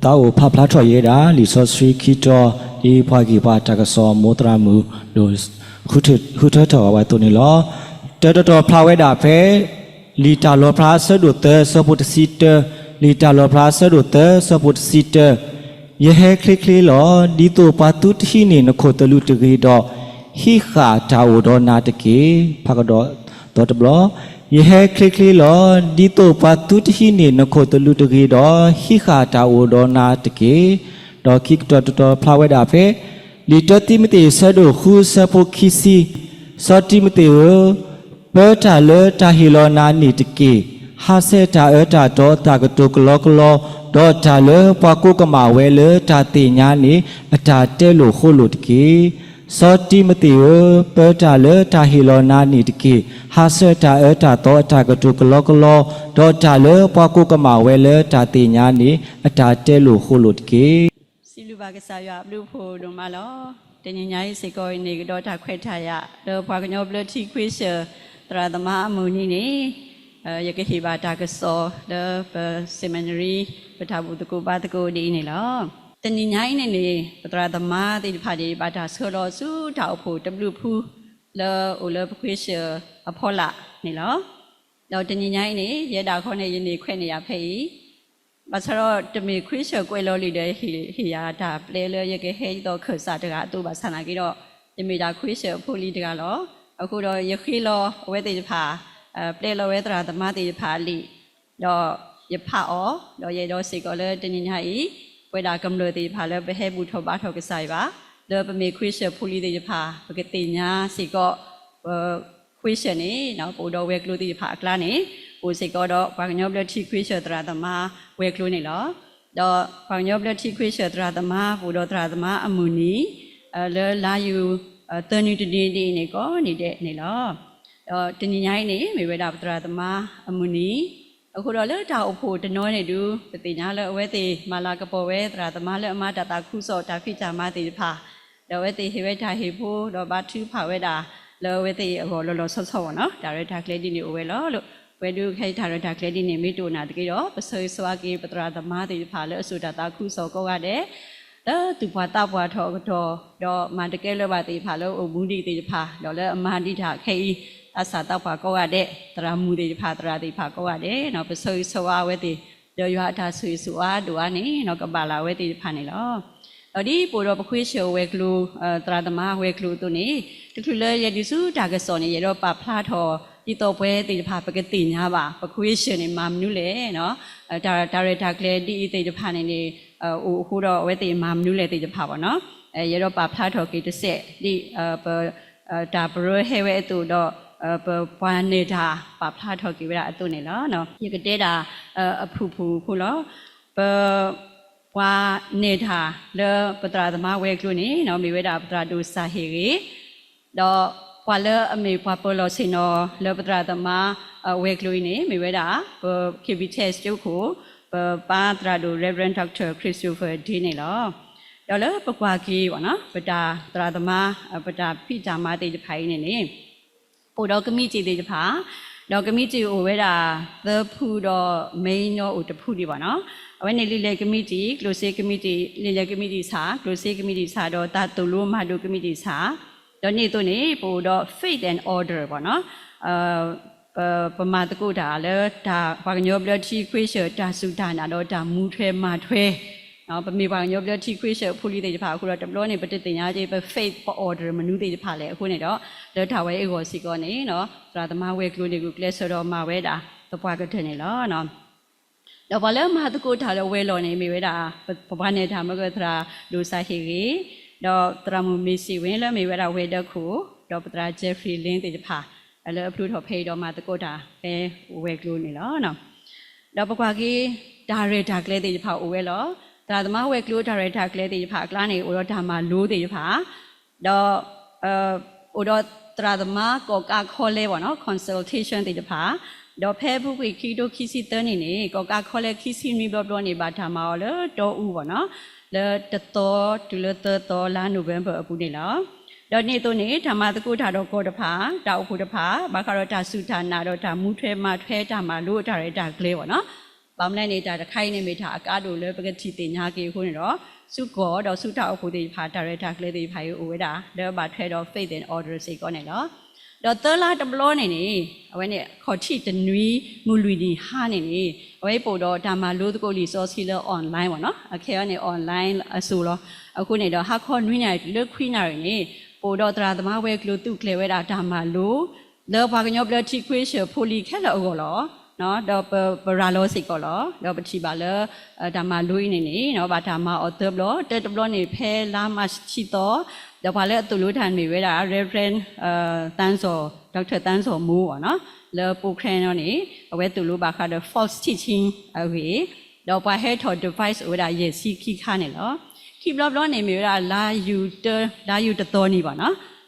သးအိၣ်ဖးဖျါထီၣ်ယဲဒၣ် လံာ်စီဆှံခံတီၤ ဒ်ပှၤဂံၢ်ပှၤတၢ်ကစီၣ်မိၢ်သရၣ်မုၣ် ဒိၣ်ဃုထၢထီၣ်အဝဲအသိးန့ၣ်လီၤ. တၢတတီၤဖျါဝဲဒၣ်ဖဲ လံာ်တၢ်လီၤဖျါအဆၢဒိၣ်သၢ ဆၢဖိတဆံတၢ, လံာ်တၢ်လီၤဖျါအဆၢဒိၣ်သၢ ဆၢဖိတဆံတၢ, ယဟဲချ့ချ့လီၤ. ဒ်သိးပှၤသုတဟံးန့ၢ်နခိၣ်သလုးတဂ့ၤဒီး ဟံးဃာ်တၢ်အိၣ်ဒီးနၤတက့ၢ်. ဖးကဒီးသီတဘျီ, ယဟဲချ့ချ့လီၤ. ဒ်သိးပှၤသုတဟံးန့ၢ်နခိၣ်သလုးတဂ့ၤဒီး ဟံးဃာ်တၢ်အိၣ်ဒီးနၤတက့ၢ်. ဒီးခံကတီၢ်တတီၤဖျါဝဲဒၣ်ဖဲ လံာ်တၢတံၤမသ့း ဆၢဒိၣ်ဃု ဆၢဖိခံဆံ, စီၤတံၤမသ့းဧၢ, ပၢတၢ်လၢတၢ်ဟ့ၣ်လီၤနၤန့ၣ်တက့ၢ်. ဟးဆှဲးတၢ်အၢတၢ်သီအတၢ်ကတိၤကလီကလီ, ဒီးတၢ်လၢပှၤကိးကမၣ်ဝဲလၢတၢ်သ့ၣ်ညါန့ၣ် အတၢ်တဲလိာ်ဃိလိာ်တက့ၢ်. စီၤတံၤမသ့းဧၢ, ပၢတၢ်လၢတၢ်ဟ့ၣ်လီၤနၤန့ၣ်တက့ၢ်. ဟးဆှဲးတၢ်အၢတၢ်သီအတၢ်ကတိၤကလီကလီ, ဒီးတၢ်လၢပှၤကိးကမၣ်ဝဲလၢတၢ်သ့ၣ်ညါန့ၣ် အတၢ်တဲလိာ်ဃိလိာ်တက့ၢ်. စံးဘျုးဘၣ်ကစၢ်ယွၤအဘျုးအဖှိၣ်ဒိၣ်မးလီၤ. တနံၤညါအံၤစ့ၢ်ကီးအံၤန့ၣ် ကဒီးတၢ်ခွဲးတၢ်ယာ် လၢပှၤကညီဘျၢထံခဝ့ၡၢၣ် သရၣ်သမါအမုၢ်နံၤန့ၣ် ယကဟ့ၣ်ဘၣ်တၢ်ကစီၣ်လၢပ seminary ပတၢ်ဘူၣ်သကိးဘါသကိးဒ်အံၤန့ၣ်လီၤ. တနံၤညါအံၤန့ၣ်န့ၣ် ပသရၣ်သမါသ့ၣ်တဖၣ်န့ၣ် ဘၣ်တၢ်ဆှၢလီၤဆူတၢ်အိၣ်ဖှိၣ်တဘျုးဖု လၢအိၣ်လၢပခဝ့ၡၢၣ်အဖီလာ်န့ၣ်လီၤ. ဒီးတနံၤညါအံၤန့ၣ် ယဲဒၣ်ခီန့ၣ် ယန့ၢ်ခွဲးန့ၢ်ယၤဖဲအံၤ ဘၣ်ဆၣ်ဒီးတမ့ၢ်ခဝ့ၡၢၣ်ကွဲးလီၤလံာ်ဒီး ဟ့ၣ်ယၤတၢ်ပျဲလၢယကဟဲဒ်သိးခၢၣ်စးတဂၤအသိးဘၣ်ဆၣ်နာ်က့ဒီး ယမ့ၢ်ဒၣ်ခဝ့ၡၢၣ်အဖိလံၤတဂၤလီၤ. အဃိဒီးယဃ့လီၤအဝဲသ့ၣ်တဖၣ် ပျဲလီၤဝဲသရၣ်သမါသ့ၣ်တဖၣ်အလံာ် ဒီးယဖးအီၤ ဒီးယအဲၣ်ဒိးစ့ၢ်ကီးလၢတနံၤညါအံၤ ပဝဲဒၣ်ကမျၢၢ်သ့ၣ်တဖၣ်လၢပဟဲဘူၣ်ထီၣ်ဘါထီၣ်ကစၢ်ယွၤ လၢပမ့ၢ်ခဝ့ၡၢၣ်ဖိလံၤသ့ၣ်တဖၣ် ပကသ့ၣ်ညါစ့ၢ်ကီး ပ ခဝ့ၡၢၣ်န့ၣ် ပအိၣ်ဒီးဝဲၤကျိၤသ့ၣ်တဖၣ်အကျါန့ၣ် အိၣ်စ့ၢ်ကီးဒီးပှၤကညီဘျၢထံခဝ့ၡၢၣ်သရၣ်သမါဝဲၤကျိၤန့ၣ်လီၤ. ဒီးပှၤကညီဘျၢထံခဝ့ၡၢၣ်သရၣ်သမါ ပအိၣ်ဒီးသရၣ်သမါအမုၢ်နံၤ လၢလါယူၤ သၢနွံတနွံဒ်အံၤန့ၣ် ကိးနံၤဒဲးန့ၣ်လီၤ. ဒီးတနံၤညါအံၤန့ၣ် မ့ၢ်ဝဲဒၣ်ပသရၣ်သမါအမုၢ်နံၤ အဃိဒီးလၢတၢ်အိၣ်ဖှိၣ်တနီၤန့ၣ်ဒုး ပသ့ၣ်ညါလၢအဝဲသ့ၣ်မၤလၤကပီၤဝဲသရၣ်သမါလၢအမၤတၢ်သးခုကစီၣ်တၢ်ဖံးတၢ်မၤသ့ၣ်တဖၣ် ဒီးအဝဲသ့ၣ်ဟ့ၣ်ဝဲတၢ်ဟ့ၣ်ဖိ ဒီးဘါထုကဖၣ်ဝဲဒၣ် လၢအဝဲသ့ၣ်အဂီၢ်လီၤလီၤဆီဆီဘၣ်နီၤ တၢ်ရဲၣ်တၢ်ကျဲၤဒ်န့ၣ်အိၣ်ဝဲလီၤ. ပဝဲဒုးခဲအံၤတၢ်ရဲၣ်တၢ်ကျဲၤဒ်န့ၣ် မ့ၢ်တအိၣ်နာ်သက့ဒီး ပဆၢဂ့ၤဆၢဝါက့ၤပသရၣ်သမါသ့ၣ်တဖၣ်လၢအစိာ်တၢ်သးခုကစီၣ်ကိးဂၤဒဲး လၢသူၣ်ပှၢ်သးပှၢ်ထီၣ်အကတီၢ် ဒီးမၤတကဲလၢၤဘၣ်သ့ၣ်တဖၣ်လၢအိၣ်မူဒံးသ့ၣ်တဖၣ် ဒီးလၢအမၤဒံးတၢ်ခဲအံၤ သးစၢ်သးပှၢ်ကိးဂၤဒဲး သရၣ်မုၣ်သ့ၣ်တဖၣ် သရၣ်သ့ၣ်တဖၣ်ကိးဂၤဒဲး ပဆၢဂ့ၤဆၢဝါအဝဲသ့ၣ် ဒီးယွၤအတၢ်ဆိၣ်ဂ့ၤဆိၣ်ဝါဒိၣ်အါန့ၣ် ကဘၣ်လၢအဝဲသ့ၣ်တဖၣ်န့ၣ်လီၤ. ဒီးဒ်ပအိၣ်ဒီးပခဝ့ၡၢၣ်ဝဲၤကျိၤ သရၣ်သမါဝဲၤကျိၤအသိးန့ၣ် တချုးလၢယဒုးဆူတၢ်ကစီၣ်န့ၣ် ယအဲၣ်ဒိးပာ်ဖျါထီၣ် ဒ်သိးပဝဲသ့ၣ်တဖၣ် ပကသ့ၣ်ညါဘၣ် ပခဝ့ၡၢၣ်န့ၣ် မၤမနုၤလဲၣ် တၢ်ရဲၣ်တၢ်ကျဲၤဒ်အံၤသ့ၣ်တဖၣ်န့ၣ်န့ၣ် အိၣ်အဃိဒီးအဝဲသ့ၣ်မၤမနုၤလဲၣ်သ့ၣ်တဖၣ်ဘၣ်နီၤ ယအဲၣ်ဒိးပာ်ဖျါထီၣ်က့ၤတစဲး ဒ်ပ တၢ်ပရၢဟဲဝဲအသိးဒီး ပပှၤနဲၣ်တၢ်ပာ်ဖျါထီၣ်က့ၤဝဲဒၣ်အသိးန့ၣ်လီၤ. ယကတဲဒၣ်အဖုၣ်ဖုၣ်ဖိလီၤ. ပပှၤနဲၣ်တၢ်လၢပသရၣ်သမါဝဲၤကျိၤန့ၣ် မ့ၢ်ဝဲဒၣ်ပသရၣ်ဒိၣ်စၢ်ဟ့ၣ်ဂ့ၤ ဒီးပှၤလၢအမ့ၢ်ပှၤပၢၤလီၢ်ဆ့ၣ်နီၤလၢပသရၣ်သမါဝဲၤကျိၤအံၤန့ၣ် မ့ၢ်ဝဲဒၣ် ပ ခ့ၣ်ဘံၣ်ထဲၣ်စကၠိခိၣ် ပပၢ်သရၣ်ဒိၣ် Reverend Doctor Christopher Day န့ၣ်လီၤ. ဒီးလၢပကွၢ်က့ၤ ပတၢ်သရၣ်သမါ ပတၢ်ဖံးတၢ်မၤသ့ၣ်တဖၣ်အံၤန့ၣ်န့ၣ် အိၣ်ဒီးကမံးတံာ်သ့ၣ်တဖၣ် ဒီးကမံးတံာ်အိၣ်ဝဲဒၣ်သၢဖုဒီး main အိၣ်တဖုဒံးဘၣ်နီၤ. အဝဲန့ၣ် လံာ်လဲၢ်ကမံးတံာ် ကျိၣ်စ့ကမံးတံာ် လံာ်လဲၢ်ကမံးတံာ်ဆၣ် ကျိၣ်စ့ကမံးတံာ်ဆၣ် ဒီးသးသိၣ်လိမၤဒိၣ်ကမံးတံာ်ဆၣ် ဒီးန့ၣ်အသိးန့ၣ် ပအိၣ်ဒီး faith and order ဘၣ်နီၤ ပမၤသကိးတၢ်လၢ ပှၤကညီဘျၢထံခဝ့ၡၢၣ် တၢ်စူၢ်တၢ်နာ်ဒီးတၢ်မူထွဲမၤထွဲ ပမ့ၢ်ပှၤကညီဘျၢထံခဝ့ၡၢၣ်ဖိလံၤသ့ၣ်တဖၣ်အဃိဒီး တဘျီန့ၣ် ပတသ့ၣ်ညါက့ၤ ပ faith ပ order မနုၤသ့ၣ်တဖၣ်လဲၣ်အဃိန့ၣ်ဒီး လၢတၢ်ဝဲအဂီၢ်စ့ၢ်ကီးန့ၣ် သရၣ်သမါဝဲၤကျိၤန့ၣ် ဂုာ်ကျဲးစၢးဒီးမၤဝဲဒၣ်သပှၢ်ကတၢၢ်န့ၣ်လီၤ. ဒီးပှၤလၢမၤသကိးတၢ်လၢဝဲၤလီၢ်န့ၣ် မ့ၢ်ဝဲဒၣ် ပပှၤနဲၣ်တၢ်မ့ၢ်ဂ့ၤ သရၣ်ဒိၣ်စၢ်ဟ့ၣ်ဂ့ၤ ဒီးသရၣ်မုၣ်မ့ၢ်စံးဝ့ၣ် လၢမ့ၢ်ဝဲဒၣ်ဝဲၤဒၢခိၣ် ဒီးပသရၣ် Jeffrey Lin သ့ၣ်တဖၣ် လၢအဖျိထီၣ်ဖဲအံၤဒီးမၤသကိးတၢ်ဖဲဝဲၤကျိၤန့ၣ်လီၤ. ဒီးပကွၢ်က့ၤ တၢ်ရဲၣ်တၢ်ကျဲၤသ့ၣ်တဖၣ်အိၣ်ဝဲလီၤ. သရၣ်သမါဝဲၤကျိၤတၢ်ရဲၣ်တၢ်ကျဲၤသ့ၣ်တဖၣ်အကျါန့ၣ် အိၣ်ဒီးတၢ်မၤလိသ့ၣ်တဖၣ် ဒီး အိၣ်ဒီးသရၣ်သမါကီၣ်ကးခီလဲဘၣ်နီၤ consultation သ့ၣ်တဖၣ် ဒီးဖဲအပူၤကွံာ်ခံကထိခံဆံသၢနံၣ်န့ၣ် ကီၣ်ကးခီလဲခံဆံနွံဘျီဘျီန့ၣ် ဘၣ်တၢ်မၤအီၤလၢတီအူဘၣ်နီၤ လၢတသီတုၤလၢသၢသီလါ November အပူၤန့ၣ်လီၤ. ဒီးန့ၣ်အသိးန့ၣ် တၢ်မၤသကိးတၢ်ဒီးကီၢ်တဖၣ် တၢ်အိၣ်ဖှိၣ်တဖၣ် ဘၣ်ဃးဒီးတၢ်စူၢ်တၢ်နာ်ဒီးတၢ်မူထွဲမၤထွဲတၢ်မၤလိအတၢ်ရဲၣ်တၢ်ကျဲၤဘၣ်နီၤ ဘၣ်မနုၤလဲၣ်န့ၣ် တၢ်တခါအံၤန့ၣ်မ့ၢ်တၢ်အကါဒိၣ်လၢပကထံၣ်သ့ၣ်ညါက့ၤအဃိန့ၣ်ဒီး ဆူကီၢ်ဒီးဆူတၢ်အိၣ်ဖှိၣ်သ့ၣ်တဖၣ် တၢ်ရဲၣ်တၢ်ကျဲၤသ့ၣ်တဖၣ်အံၤအိၣ်ဝဲဒၣ် လၢဘၣ်ထွဲဒီး faith and order စ့ၢ်ကီးန့ၣ်လီၤ. ဒီးသၢလါတဘျီန့ၣ်န့ၣ် အဝဲန့ၣ်ခီၣ်ထံးတနွံမုၢ်လွံၢ်နံၤဟါန့ၣ်န့ၣ် အဝဲပအိၣ်ဒီးတၢ်မၤလိသကိးလံာ်စီဆှံလၢ online မ့ၢ်နီၤ, အခဲအံၤန့ၣ် online အစိၤလီၤ. အဃိန့ၣ်ဒီးဟါခီနွံနၣ်ရံၣ်တုၤလၢခွံနၣ်ရံၣ်န့ၣ် ပအိၣ်ဒီးသရၣ်သမါဝဲၤကျိၤသုးကျဲၤဝဲဒၣ်တၢ်မၤလိ လၢပှၤကညီဘျၢထံခရံာ်ဖိလံၤခဲလၢာ်အဂီၢ်လီၤ. ဒီးပရၤလီၤစ့ၢ်ကီးလီၤ. ဒီးပထံၣ်ဘၣ်လၢ တၢ်မၤလိအံၤန့ၣ်န့ၣ် ဘၣ်တၢ်မၤအီၤသၢဘျီ, တၢတဘျီန့ၣ်ဖဲလါမၢ်ၡးခံသီ, ဒီးပှၤလၢအသိၣ်လိတၢ်န့ၣ်မ့ၢ်ဝဲဒၣ် Reverend သန်းဇော်, Doctor သန်းဇော်မိုး မ့ၢ်နီၤ, လၢ Pokhran န့ၣ် အဝဲသိၣ်လိဘၣ်ဃးဒီး false teaching အဂ့ၢ်, ဒီးပှၤဟဲထီၣ် device အိၣ်ဝဲဒၣ်ယဲၢ်ဆံခံခါန့ၣ်လီၤ. ခံဘျီဘျီန့ၣ်မ့ၢ်ဝဲဒၣ် လါယူၤတသီနံၤဘၣ်နီၤ,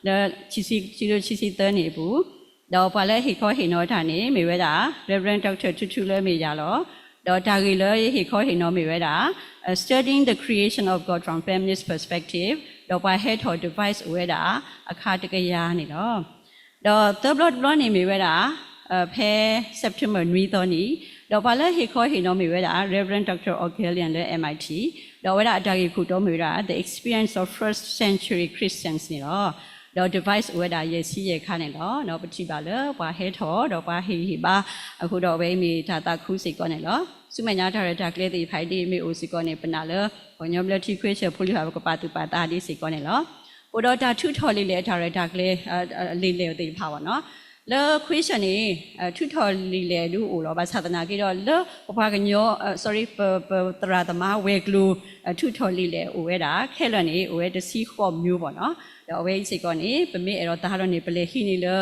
လၢ ခံဆံ, ခံဆံသၢနံၣ်အပူၤ, ဒီးပှၤလၢဟ့ၣ်ခီဟ့ၣ်နီၤတၢ်န့ၣ် မ့ၢ်ဝဲဒၣ် Reverend Doctor ထူထူလၢအမ့ၢ်ယၤလီၤ. ဒီးတၢ်ဂ့ၢ်လၢယဟ့ၣ်ခီဟ့ၣ်နီၤမ့ၢ်ဝဲဒၣ် Studying the Creation of God from Feminist Perspective ဒီးပှၤဟဲထီၣ် device အိၣ်ဝဲဒၣ်အခါတကယၤန့ၣ်လီၤ. ဒီးသၢဘျီတဘျီန့ၣ်မ့ၢ်ဝဲဒၣ် ဖဲ September နွံသီနံၤ, ဒီးပှၤလၢဟ့ၣ်ခီဟ့ၣ်နီၤမ့ၢ်ဝဲဒၣ် Reverend Doctor Orgelian လၢ M I T, ဒီးအဝဲဒၣ်အတၢ်ဂ့ၢ်ခိၣ်တီမ့ၢ်ဝဲဒၣ် The Experience of First Century Christians န့ၣ်လီၤ. ဒီး device အိၣ်ဝဲဒၣ်ယဲၢ်ဆံယဲၢ်ခါန့ၣ်လီၤ. ဒီးပထံၣ်ဘၣ်လၢပှၤဟဲထီၣ် ဒီးပှၤဟ့ၣ်ဂံၢ်ဟ့ၣ်ဘါ, အဃိဒီးအဝဲအံၤမ့ၢ်တၢ်သးခုစ့ၢ်ကီးန့ၣ်လီၤ. ဆူမဲာ်ညါတၢ်ရဲၣ်တၢ်ကျဲၤသ့ၣ်တဖၣ်အံၤဒ်အမ့ၢ်အိၣ်စ့ၢ်ကီးန့ၣ် ပနာ်လၢ ပှၤကညီဘျၢထံခရံာ်ဖိလံၤဘၣ် ပကပာ်သူၣ်ပာ်သးဒ်စ့ၢ်ကီးန့ၣ်လီၤ. အိၣ်ဒီးတၢ်ထုးထီၣ်လံာ်လဲၢ်အတၢ်ရဲၣ်တၢ်ကျဲၤ လံာ်လဲၢ်သ့ၣ်တဖၣ်ဘၣ်နီၤ, လၢ question န့ၣ် ထုးထီၣ်လံာ်လဲၢ်ဒုးအိၣ်လီၤ. ဘၣ်ဆၣ်သနာ်က့ဒီး လၢပပှၤကညီ sorry ပသရၣ်သမါဝဲၤကျိၤ ထုးထီၣ်လံာ်လဲၢ်အိၣ်ဝဲဒၣ် ခဲလၢာ်န့ၣ် အိၣ်ဝဲတဆံဃိးမျိုးဘၣ်နီၤ. ဒီးအဝဲအံၤစ့ၢ်ကီးန့ၣ် ပမ့ၢ်အဲၣ်ဒိးသးလီၤန့ၣ် ပလဲၤဟံးန့ၢ်လၢ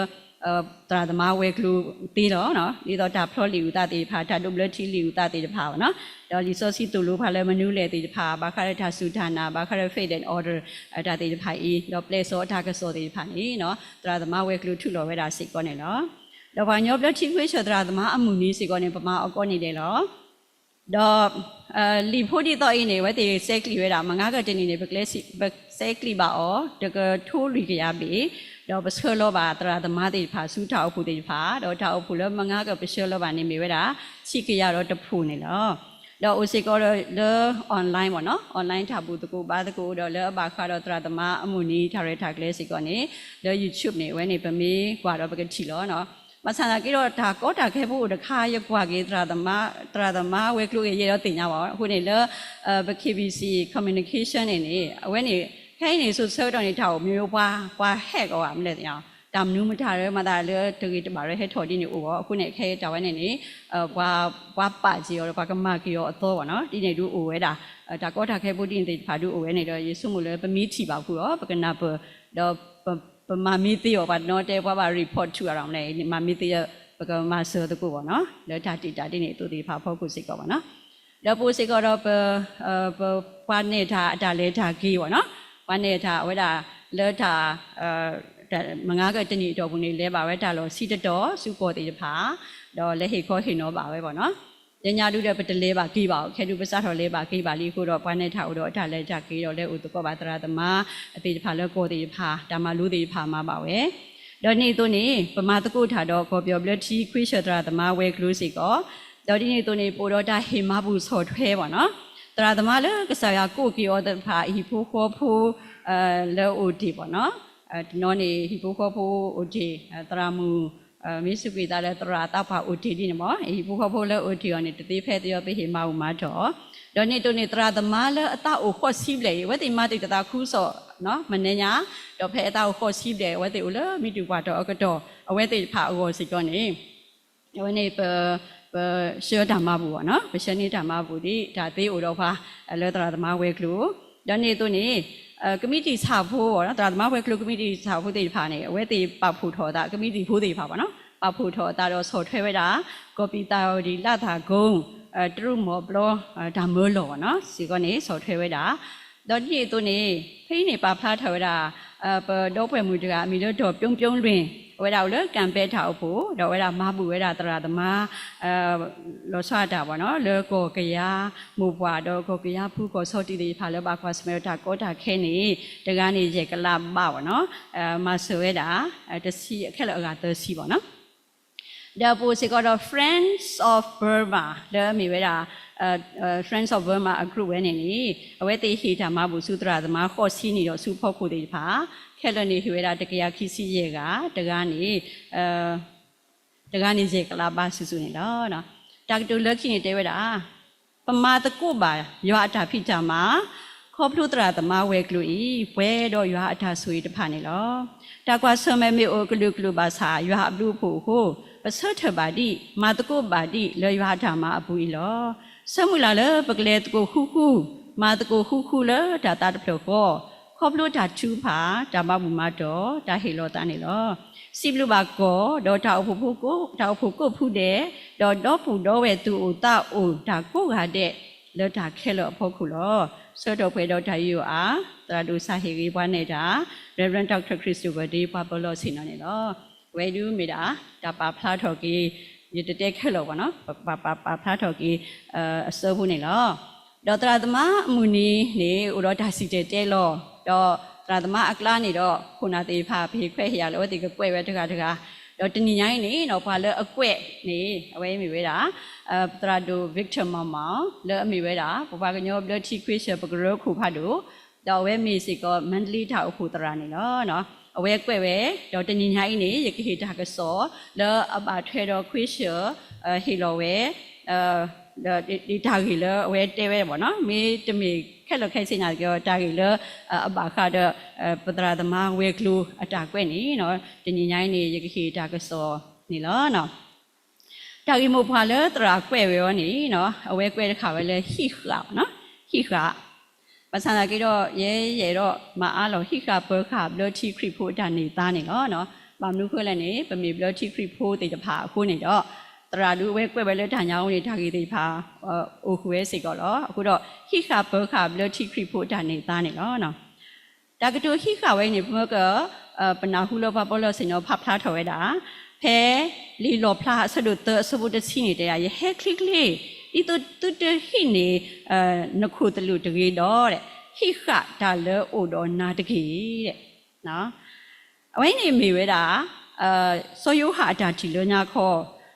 သရၣ်သမါဝဲၤကျိၤသ့လီၤ. ဒ်သိးတၢ်ဖျီလံာ်အုၣ်သးသ့ၣ်တဖၣ် တၢ်ဒိးဘျၢထံလံာ်အုၣ်သးသ့ၣ်တဖၣ်ဘၣ်နီၤ, ဒီးလံာ်စီဆှံသိၣ်လိဖးလၢမနုၤလဲၣ်သ့ၣ်တဖၣ် ဘၣ်ဃးဒီးတၢ်စူၢ်တၢ်နာ် ဘၣ်ဃးဒီး faith and order တၢ်သ့ၣ်တဖၣ်အံၤ ဒီးပျဲၢ်စီၤအတၢ်ကစီၣ်သ့ၣ်တဖၣ်န့ၣ် သရၣ်သမါဝဲၤကျိၤထုးလီၤဝဲဒၣ်စ့ၢ်ကီးန့ၣ်လီၤ. ဒီးပှၤကညီဘျၢထံခရံာ်ဖိသရၣ်သမါအမုၢ်နံၤစ့ၢ်ကီးန့ၣ် ပမၤအီၤကိးနံၤဒဲးလီၤ. ဒီး လံာ်ဖိဒ်သိးအံၤန့ၣ် အဝဲသ့ၣ်စဲးကျံးဝဲဒၣ် မုၢ်ငါကတနံၣ်န့ၣ် ပစဲးကျံးဘၣ်အီၤ တကထိလွံၢ်ကယၤဘ့ၣ်, ဒီးပဆှၢလီၤဘၣ်သရၣ်သမါသ့ၣ်တဖၣ် ဆူတၢ်အိၣ်ဖှိၣ်သ့ၣ်တဖၣ်, ဒီးတၢ်အိၣ်ဖှိၣ်လၢမုၢ်ငါကပဆှၢလီၤဘၣ်န့ၣ်မ့ၢ်ဝဲဒၣ် ဆံကယၤဒီးတဖှိၣ်န့ၣ်လီၤ. ဒီးအိၣ်စ့ၢ်ကီးဒီးလၢ online မ့ၢ်နီၤ, online တၢ်ဘူၣ်သကိးဘါသကိး ဒီးလၢအဘၣ်ဃးဒီးသရၣ်သမါအမုၢ်နံၤ တၢ်ရဲၣ်တၢ်ကျဲၤစ့ၢ်ကီးန့ၣ် လၢ YouTube န့ၣ် အဝဲန့ၣ်ပမ့ၢ်ကွၢ်ဒီးပကထံၣ်လီၤ. ဘၣ်ဆၣ်သနာ်က့ဒီး တၢ်ကီတၢ်ခဲဖိအိၣ်တခါ ယကွၢ်က့ၤ သရၣ်သမါဝဲၤကျိၤဂ့ၤ ယအဲၣ်ဒိးသ့ၣ်ညါဘၣ်. အဃိန့ၣ်လၢ ပ K B C communication န့ၣ်န့ၣ် အဝဲန့ၣ် ခဲအံၤန့ၣ် စိၤဆၢကတီၢ်န့ၣ် တၢ်အိၣ်မ့ၢ်ပှၤ ပှၤ hack အီၤဘၣ်မလဲၣ်သ့ၣ်ညါ, တၢ်မနုၤမတၤလၢမၤသးလၢတဂ့ၤတဘၣ်လၢဟဲထီၣ်ဒ်န့ၣ်အိၣ်ဘၣ်. အဃိန့ၣ် ခဲအံၤတၢ်ဝဲန့ၣ်န့ၣ် ပှၤ ပှၤပာ်က့ၤအီၤဒီး ပှၤကမၤက့ၤအီၤအသီဘၣ်နီၤ, ဒ်န့ၣ်ဒုးအိၣ်ဝဲဒၣ်. တၢ်ကီတၢ်ခဲဖိဒ်န့ၣ်သ့ၣ်တဖၣ်ဒုးအိၣ်ဝဲန့ၣ်ဒီး ယဆိကမိၣ်လၢပမ့ၢ်ထံၣ်ဘၣ်ဃုာ်ဒီး ပကနၢ်ပၢၢ် ဒီး ပမၤမ့ၢ်သ့အီၤ ပှၤတနီၤတဲပှၤဘၣ် report ထုးအီၤဒီးမလဲၣ်, မၤမ့ၢ်သ့ ပကမၤစၢၤသကိးဘၣ်နီၤ, လၢတၢ်တ့ၢ်တၢ်ဒ်န့ၣ်အသိးသ့ၣ်တဖၣ်အဖီခိၣ်စ့ၢ်ကီးဘၣ်နီၤ. ဒီးပအိၣ်စ့ၢ်ကီးဒီး ပ ပှၤနဲၣ်တၢ်အတၢ်လဲၤတၢ်က့ၤဘၣ်နီၤ, ပှၤနဲၣ်တၢ်အဝဲဒၣ်လၢတၢ် မုၢ်ငါကတနံၣ်အတီၢ်ပူၤန့ၣ် လဲၤဘၣ်ဝဲတၢ်လီၢ်ဆံတတီၤ ဆူကီၢ်သ့ၣ်တဖၣ်, ဒီးလဲၤဟ့ၣ်ခီဟ့ၣ်နီၤဘၣ်ဝဲဘၣ်နီၤ. လၢညါဒုဒီး ပတလဲၤဘၣ်က့ၤဘၣ်အီၤ, ခဲဒုးပစးထီၣ်လဲၤဘၣ်က့ၤဘၣ်လံအဃိဒီး ပှၤနဲၣ်တၢ်အိၣ်ဒီးအတၢ်လဲၤတၢ်က့ၤဒီး လဲၤအိၣ်သကိးဘၣ်သရၣ်သမါသ့ၣ်တဖၣ်လၢကီၢ်သ့ၣ်တဖၣ်, တၢ်မၤလိသ့ၣ်တဖၣ်မၤဘၣ်ဝဲ. ဒီးဒ်န့ၣ်အသိးန့ၣ် ပမၤသကိးတၢ်ဒီး ကီၢ်ပယီၤဘျၢထံခရံာ်ဖိသရၣ်သမါဝဲၤကျိၤစ့ၢ်ကီး, ဒီးဒ်န့ၣ်အသိးန့ၣ် ပအိၣ်ဒီးတၢ်ဟ့ၣ်မၤဘူၣ်ဆီၣ်ထွဲဘၣ်နီၤ, သရၣ်သမါလၢကစၢ်ယွၤကိးက့ၤအီၤသ့ၣ်တဖၣ် ဟံၣ်ဖိဃီဖိ လၢအိၣ်တ့ၢ်ဘၣ်နီၤ, တနီၤန့ၣ် ဟံၣ်ဖိဃီဖိအိၣ်တ့ၢ် သရၣ်မုၣ် မ့ၢ်စူးကွံာ်သးလၢသရၣ်သးပှၢ်အိၣ်တ့ၢ်ဒ်န့ၣ်မ့ၢ် ဟံၣ်ဖိဃီဖိလၢအိၣ်တ့ၢ်အီၤန့ၣ် တသ့ဖဲသ့အီၤ ပဟ့ၣ်မၤဘူၣ်မၤတီၢ်, ဒီးန့ၣ်အသိးန့ၣ် သရၣ်သမါလၢအသးအိၣ်ဃိးဆံဘျဲၣ်အံၤ အဝဲသ့ၣ်မၤတ့ၢ်တၢ်သးခုကစီၣ် မနံၤညါ, ဒီးဖဲအသးအိၣ်ဃိးဆံဘျဲၣ် အဝဲသ့ၣ်အိၣ်လၢမံတူၢ်ပှၢ်တီၤအကတီၢ် အဝဲသ့ၣ်တဖၣ်အဂီၢ်စ့ၢ်ကီးန့ၣ် အဝဲန့ၣ် ပ ပဆှၢတၢ်မၤဘူၣ်ဘၣ်နီၤ, ပဆှၢန့ၢ်တၢ်မၤဘူၣ်ဒ်တၢ်သ့အိၣ်ဒီးပှၤ လၢသရၣ်သမါဝဲၤကျိၤ, ဒီးန့ၣ်အသိးန့ၣ် ကမံးတံာ်ဆၣ်ဖိဘၣ်နီၤ, သရၣ်သမါဝဲၤကျိၤကမံးတံာ်ဆၣ်ဖိသ့ၣ်တဖၣ်န့ၣ် အဝဲသ့ၣ်ပာ်ဖှိၣ်ထီၣ်အသး ကမံးတံာ်ဖိသ့ၣ်တဖၣ်ဘၣ်နီၤ, ပာ်ဖှိၣ်ထီၣ်အသးဒီးဆီၣ်ထွဲဝဲဒၣ် ကီၢ်ပံၤသးဝဒံး လၢသၢ်ကိ တရူးမီၢ်ဘျီ တၢ်မၢလီၢ်ဘၣ်နီၤ စ့ၢ်ကီးန့ၣ် ဆီၣ်ထွဲဝဲဒၣ် ဒီးဒ်န့ၣ်အသိးန့ၣ် ဖဲအံၤန့ၣ် ပာ်ဖျါထီၣ်ဝဲဒၣ် ပဒီပုၢ်ဝဲၢ်မုၣ်တဂၤ အမံၤလၢ ဒီး ပြုံးပြုံးလွင် အဝဲဒၣ်အိၣ်လၢကၣ်ပဲတၢ်အိၣ်ဖှိၣ် ဒီးအဝဲဒၣ်မၤဘူၣ်ဝဲဒၣ်သရၣ်သမါ လီၤဆီဒၣ်တၢ်ဘၣ်နီၤ လၢကီၢ်ကယၤမိၢ်ပှၢ် ဒီးကီၢ်ကယၤဖုကီၢ်ဆီတံၢ်သ့ၣ်တဖၣ် လၢဘၣ်ကွၢ်ဆၢၣ်မဲာ်တၢ်ကီတၢ်ခဲန့ၣ် တဂၤန့ၣ် ယဲၢ်ကလးဘးဘၣ်နီၤ မၤစၢၤဝဲဒၣ် တဆံ ခဲလၢာ်အဂၤသၢဆံဘၣ်နီၤ ဒီးပအိၣ်စ့ၢ်ကီးဒီး Friends of Burma လၢအမ့ၢ်ဝဲဒၣ် Friends of Burma အ group ဝဲန့ၣ်န့ၣ် အဝဲသ့ၣ်ဟ့ၣ်တၢ်မၤဘူၣ်ဆူသရၣ်သမါဃိးဆံန့ၣ်ဒီးဆူဖီခိၣ်သ့ၣ်တဖၣ် ခဲလၢာ်န့ၣ်ဟ့ၣ်ဝဲဒၣ်တကယၤခံဆံယဲၢ်ဂၤ, တဂၤန့ၣ် တဂၤန့ၣ်ယဲၢ်ကလးဘးစုာ်စုာ်န့ၣ်လီၤ. တၢ်ကတိၤလၢခံန့ၣ်တဲဝဲဒၣ် ပမၤသကိးဘၣ်ယွၤအတၢ်ဖံးတၢ်မၤ ခီဖျိသရၣ်သမါဝဲၤကျိၤအံၤ ပှဲၤဒီးယွၤအတၢ်ဆိၣ်ဂ့ၤတဖၣ်န့ၣ်လီၤ. တၢ်ကွၢ်ဆၢၣ်မဲာ်မ့ၢ်အိၣ်ကလုာ်ကလုာ်ဘၣ်ဆၣ် ယွၤအဘျုးအဖှိၣ်အဃိ ပဆၢထၢၣ်ဘၣ်ဒံး မၤသကိးဘၣ်ဒံးလၢယွၤအတၢ်မၤအပူၤအံၤလီၤ. ဆၢမုၢ်လၢ်လၢပကလဲၤသကိးဃူဃူ, မၤသကိးဃူဃူလၢတၢ်သးတဖျၢၣ်ဃီ, ခီဖျိတၢ်ထုကဖၣ်, တၢ်မၤဘူၣ်မၤတီၢ်, တၢ်ဟ့ၣ်လီၤသးန့ၣ်လီၤ. စံးဘျုးဘၣ်ကီၢ်, ဒီးတၢ်အိၣ်ဖှိၣ်ကိးဖုဒဲး, ဒီးဒီပုၢ်ဒီဝဲၢ်သူၣ်အိၣ်သးအိၣ်တၢ်ကိးဂၤဒဲး လၢတၢ်ခဲလၢာ်အဖီခိၣ်လီၤ. ဆၢထီၣ်ပှဲၤဒီးတၢ်ယူးယီၣ်အါ, သရၣ်ဒိၣ်စၢ်ဟ့ၣ်ဂ့ၤပှၤနဲၣ်တၢ်, Reverend Doctor Christopher ဒ်ပှၤပၢၤလီၢ်ဆ့ၣ်နီၤန့ၣ်လီၤ. အဝဲဒုးမ့ၢ်ဒၣ် တၢ်ပာ်ဖျါထီၣ်က့ၤ ယတတဲခဲလၢာ်ဘၣ်နီၤ, ပပာ်ပာ်ဖျါထီၣ်က့ၤ အဆၢဖိန့ၣ်လီၤ. ဒီးသရၣ်သမါအမုၢ်နံၤန့ၣ် အိၣ်ဒီးတၢ်စံၣ်တဲၤတဲလီၤ, ဒီးသရၣ်သမါအကျါန့ၣ်ဒီး ခိၣ်နၢ်သ့ၣ်တဖၣ် ပဟ့ၣ်ခွဲးဟ့ၣ်ယာ်လၢအဝဲသ့ၣ်ကကွဲးဝဲတဂၤတဂၤ, ဒီးတနံၤညါအံၤန့ၣ်နီၤ ပှၤလၢအကွဲးန့ၣ် အဝဲမ့ၢ်ဝဲဒၣ် သရၣ်ဒိၣ် Victor Mama လၢအမ့ၢ်ဝဲဒၣ် ပပှၤကညီဘျၢထံခရံာ်စၢၣ်ပကရၢခိၣ်ဖးဒိၣ်, ဒီးအဝဲမ့ၢ်စ့ၢ်ကီး မန္တလေး တၢ်အိၣ်ဖှိၣ်သရၣ်န့ၣ်လီၤ. အဝဲကွဲးဝဲ, ဒီးတနံၤညါအံၤန့ၣ် ယကဟ့ၣ်တၢ်ကစီၣ် လၢအဘၣ်ထွဲဒီးခွ့ၡၢၣ် ဟ့ၣ်လီၤဝဲ ဒီးတၢ်ဂ့ၢ်လၢအဝဲတဲဝဲဘၣ်နီၤ, မ့တမ့ၢ်ခဲလၢာ်ခဲဆ့နာ်က့ တၢ်ဂ့ၢ်လၢအဘၣ်ဃးဒီး ပသရၣ်သမါဝဲၤကျိၤအတၢ်ကွဲးန့ၣ်နီၤ, တနံၤညါအံၤန့ၣ် ယကဟ့ၣ်တၢ်ကစီၣ်န့ၣ်လီၤ. တၢ်ဂ့ၢ်မိၢ်ပှၢ်လၢသရၣ်ကွဲးဝဲအီၤန့ၣ်နီၤ, အဝဲကွဲးတခါဝဲလၢဟံၣ်ဃာ်နီၤ, ဟံၣ်ဃာ် ဘၣ်ဆၣ်သနာ်က့ဒီး ယဲယအဲၣ်ဒိးမၤအါလီၤ ဟံၣ်ဃာ်ပၢၤဃာ်ဘျၢထံခရံာ်ဖိအတၢ်န့ၢ်သါန့ၣ်လီၤ. ဘၣ်မနုၤဃိလဲၣ်န့ၣ် ပမ့ၢ်ဘျၢထံခရံာ်ဖိသ့ၣ်တဖၣ်အဃိန့ၣ်ဒီး သရၣ်ဒုးအဝဲကွဲးဝဲလၢတၢ်ညါအဃိန့ၣ် တၢ်ဂ့ၢ်သ့ၣ်တဖၣ် အိၣ်ဃုာ်ဝဲစ့ၢ်ကီးလီၤ. အဃိဒီး ဟံၣ်ဃာ်ပၢၤဃာ်ဘျၢထံခရံာ်ဖိအတၢ်န့ၢ်သါန့ၣ်လီၤ. တၢ်ကတိၤဟံၣ်ဃာ်ဝဲန့ၣ် ပမ့ၢ်က ပနၢ်ဟူလၢပှၤပၢၤလီၢ်ဆ့ၣ်နီၤဖးဖျါထီၣ်ဝဲဒၣ် ဖဲလံာ်လီၣ်ဖျါအဆၢဒိၣ်သၢအဆၢဖိတဆံန့ၣ်တဲဒၣ် ယဟဲချ့ချ့ ဒ်သိးသုတဟံးန့ၢ် နခိၣ်သလုးတဂ့ၤဒီး ဟံးဃာ်တၢ်လၢအိၣ်ဒီးနၤတက့ၢ်. အဝဲန့ၣ်မ့ၢ်ဝဲဒၣ် စီၤယိၤဟၣ်အတၢ်ထံၣ်လၢညါခီ